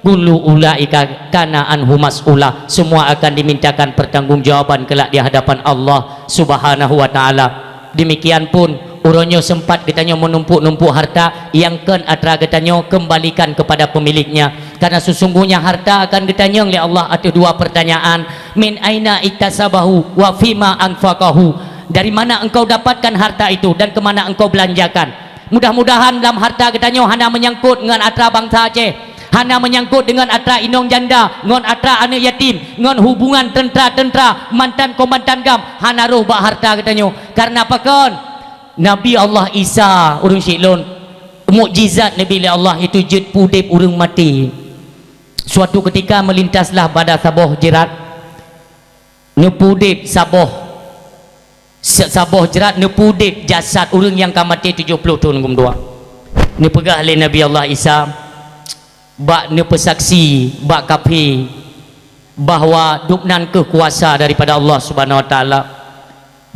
Kullu ulaika kana anhu mas'ula, semua akan dimintakan pertanggungjawaban kelak di hadapan Allah Subhanahu wa Ta'ala. Demikian pun, uroe nyoe sempat geutanyoe meunumpuk-numpuk harta nyang kon atra geutanyoe, kembalikan kepada pemiliknya. Karena sesungguhnya harta akan geutanyong lé Allah ateueh dua pertanyaan, "Min aina iktasabahu wa fima anfaqahu?" Dari mana engkau dapatkan harta itu dan ke mana engkau belanjakan? Mudah-mudahan lam harta geutanyoe hana meunyangkot ngon atra bansa Aceh, hana meunyangkot deungon atra inong janda, ngon atra aneuk yatim, ngon hubungan teuntra-teuntra, mantan kombatan gam, hana roh bak harta geutanyoe. Karena pakon? Nabi Allah Isa, ureuëng syiek lôn, mukjizat Nabi lé Allah itu jeuet peuudeb ureuëng maté. Suatu ketika meulintaslah bak saboh jeurat, neupeuudeb saboh, sa-, saboh jeurat neupeuudeb jasad ureuëng nyang ka maté tujoh ploh thon geumeudua. Neupeugah lé Nabi Allah Isa bak neupeusaksi bak kafé bahwa Gobnyan kheueh kuasa daripada Allah Subhanahu wa Taala.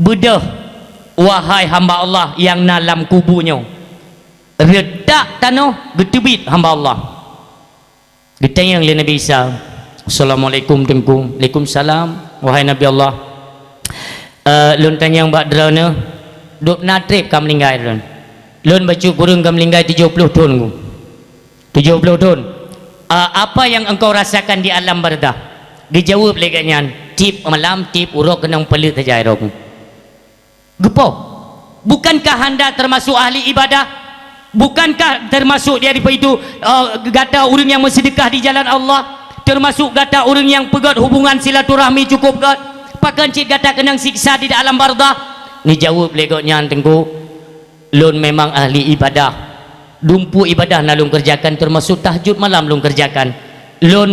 Beudôh, wahai hamba Allah nyang na lam kubu nyoe, reutak tanoh geuteubiet hamba Allah. Geutanyong lé Nabi Isa, "Assalamualaikum, Teungku." "Waalaikumsalam, wahai Nabi Allah." "Eh, lôn tanyong bak droeneuh, dub na treb ka meuninggai lôn?" "Lôn bacut kureueng ka meuninggai tujoh ploh thon, Teungku." "Tujoh ploh thon. Eh, apa yang engkau rasakan di alam barzakh?" Geujaweueb lé gobnyan, "Tieb malam, tieb uroe keunong peuleuet saja droe." Geupoh, bukankah anda termasuk ahli ibadah? Bukankah termasuk di hadapan itu, eh, gata ureuëng nyang meuseudeukah di jalan Allah? Termasuk gata ureuëng nyang peugét hubungan silaturahmi cukup gét? Pakon cit gata keunong siksa di alam barzakh? Neujaweueb lé gobnyan, "Teungku, lôn memang ahli ibadah. Dumpeue ibadah na lôn keureujakan, termasuk tahajud malam lôn keureujakan. Lôn,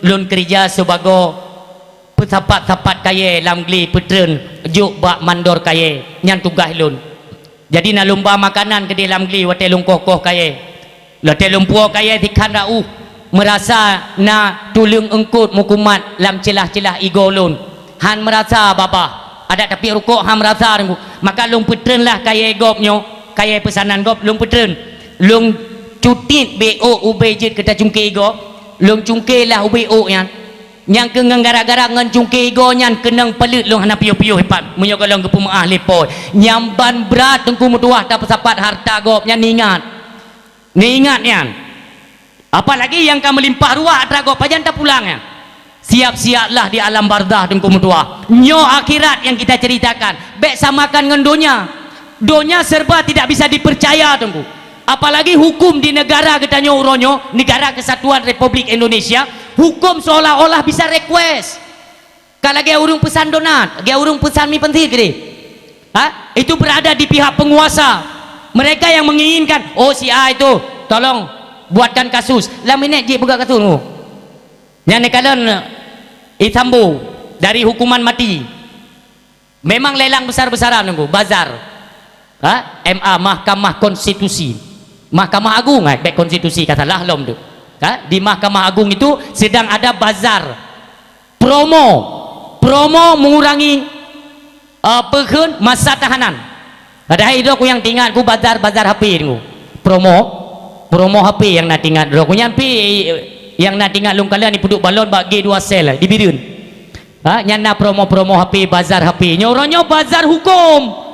lôn keureuja sibagoe peusapat-sapat kayée lam glé peutreun jok bak mandor kayée, nyan tugaih lôn. Jadi na lôn ba makanan keudeh lam glé watée lôn koh-koh kayée. Watée lôn puwoe kayée sikhan rauh, meurasa na tuleueng eungkot meukumat lam ceulah-ceulah igoe lôn. Han meurasa babah, adak tapiep rukok han meurasa, maka lôn peutreunlah kayée gob nyoe, kayée peusanan gob lôn peutreun. Lôn cutiet bèk ôk ubé jeuet keu tacungké igoe, lôn cungké lah ubé ôk nyan. Nyang keu ngon gara-gara ngon cungké igoe nyan keunong paleuet lôn hana piôh-piôh ipat, meunyoe gohlom geupeumeu'ah lé po. Nyan ban brat Teungku meutuah tapeusapat hareuta gob nyan, ingat. Neuingat nyan. Apalagi nyang ka meulimpah ruah atra gob, pajan tapulang nyan. Siap-siaplah di alam barzakh Teungku meutuah. Nyoe akhirat nyang kita ceritakan. Bèk samakan ngon donya. Donya serba tidak bisa dipercaya, Teungku. Apalagi hukum di negara geutanyoe uroe nyoe, Negara Kesatuan Republik Indonesia, hukum seolah-olah bisa request. Ka lagèe ureueng peusan donat, lagèe ureueng peusan mi pansit keudéh. Ha? Itu berada di pihak penguasa. Mereka yang menginginkan, "Oh, si A itu, tolong buatkan kasus." Lam minèt jih peugah kasus tu. Nyan neukalon, eh, Sambo dari hukuman mati. Memang lelang besar-besaran Teungku, bazar. Ha? M A, Mahkamah Konstitusi. Mahkamah Agung, eh, bèk konstitusi, ka salah lom tu. Ha? Di Mahkamah Agung itu sedang ada bazar. Promo. Promo mengurangi, eh, peukheun masa tahanan. Padahai droe ku nyang teuingat ku bazar, bazar H P Teungku. Promo. Promo H P nyang na teuingat droe ku nyan pih, nyang na teuingat lôn kalon ipeuduek balon bak G dua Cell di Bireuen. Ha, nyan na promo-promo H P, bazar H P. Nyoe uroe nyoe bazar hukum.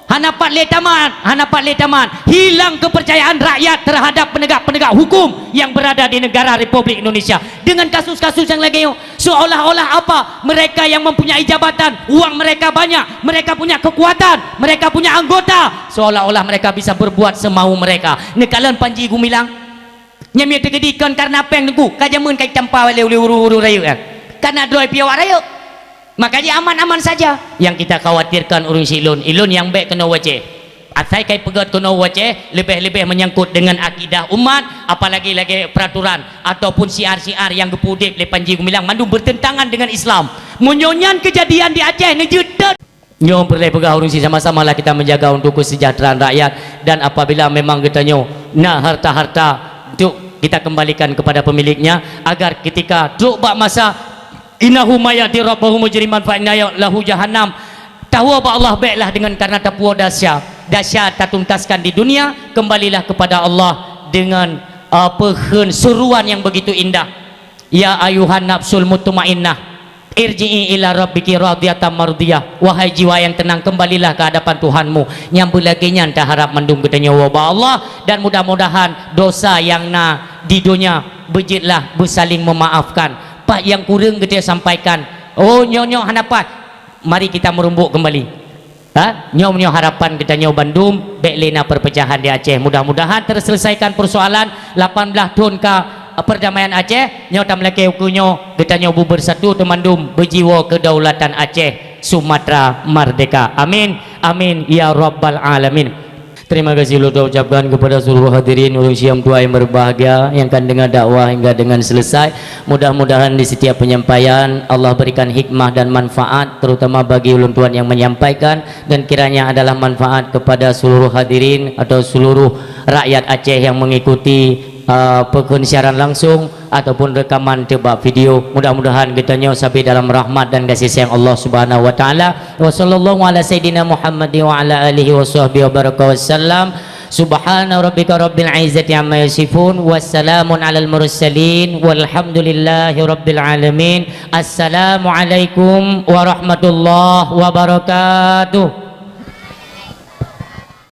Hana pat lé tamat, hana pat lé tamat. Hilang kepercayaan rakyat terhadap penegak-penegak hukum yang berada di negara Republik Indonesia. Dengan kasus-kasus yang lagèe nyoe, seolah-olah apa? Mereka yang mempunyai jabatan, uang mereka banyak, mereka punya kekuatan, mereka punya anggota, seolah-olah mereka bisa berbuat semau mereka. Neukalon Panji Gumilang. Nyan meunyo teukeudi kon karena péng Teungku, ka jameun ka jitampa lé ulèe ureueng-ureueng rayeuk nyan. Karena droe piôh awak rayeuk. Maka jih aman-aman saja. Nyang kita khawatirkan ureueng sileuen, ilôn nyang bèk keunoe u Aceh. Asai kai peugöt keunoe u Aceh, leubeh-leubeh menyangkut dengan akidah umat, apalagi lagèe peraturan ataupun syiar-syiar nyang geupeuudép lé Panji Gumilang, mandum bertentangan dengan Islam. Meunyo nyan keujadian di Aceh, neujeuet teuk. Nyoe peureulèe peugah ureueng sih, sama-samalah kita menjaga untuk kesejahteraan rakyat, dan apabila memang geutanyoe na harta-harta, untuk kita kembalikan kepada pemiliknya, agar ketika trok bak masa, "Innahu may ya'ti rabbahu mujriman fa inna lahu jahannam," tawoe bak Allah bèklah dengan karena tapuwoe desya, desya tatuntaskan di dunia, kembalilah kepada Allah dengan, eh, peukheun seruan yang begitu indah. "Ya ayuhan nafsul mutmainnah, irji'i ila rabbiki radiyatan mardiyah." Wahai jiwa yang tenang, kembalilah ke hadapan Tuhanmu. Nyang beulagèe nyan taharap mandum geutanyoe woe bak Allah, dan mudah-mudahan dosa nyang na di donya beujeuetlah beusaling meumaafkan. Pat nyang kureueng geutanyoe sampaikan, oh, nyoe-nyoe hana pat, mari kita meurumbok kembali. Ha? Nyoe meunyoe harapan geutanyoe bandum, bèk lé na perpecahan di Aceh. Mudah-mudahan terselesaikan persoalan lapan belas thon ka, eh, perdamaian Aceh. Nyoe tameulakèe ukeue nyoe, geutanyoe bu bersatu teumandum beujiwoe kedaulatan Aceh, Sumatera Merdeka. Amin. Amin ya rabbal alamin. Terima kasih ulôn ucapkan kepada seluruh hadirin, ureueng syiah meutuah yang berbahagia, yang akan dengar dakwah hingga dengan selesai. Mudah-mudahan di setiap penyampaian Allah berikan hikmah dan manfaat, terutama bagi ulôn tuan yang menyampaikan, dan kiranya adalah manfaat kepada seluruh hadirin atau seluruh rakyat Aceh yang mengikuti, uh, peukheun siaran langsung ataupun rekaman teuh bak video. Mudah-mudahan geutanyoe sabe dalam rahmat dan kasih sayang Allah Subhanahu wa Taala. Wa sallallahu ala sayyidina Muhammad wa ala alihi wa sahbihi wa baraka wa sallam. Subhana rabbika rabbil izzati amma yasifun. Wassalamun alal mursalin. Walhamdulillahi rabbil alamin. Assalamualaikum warahmatullahi wabarakatuh.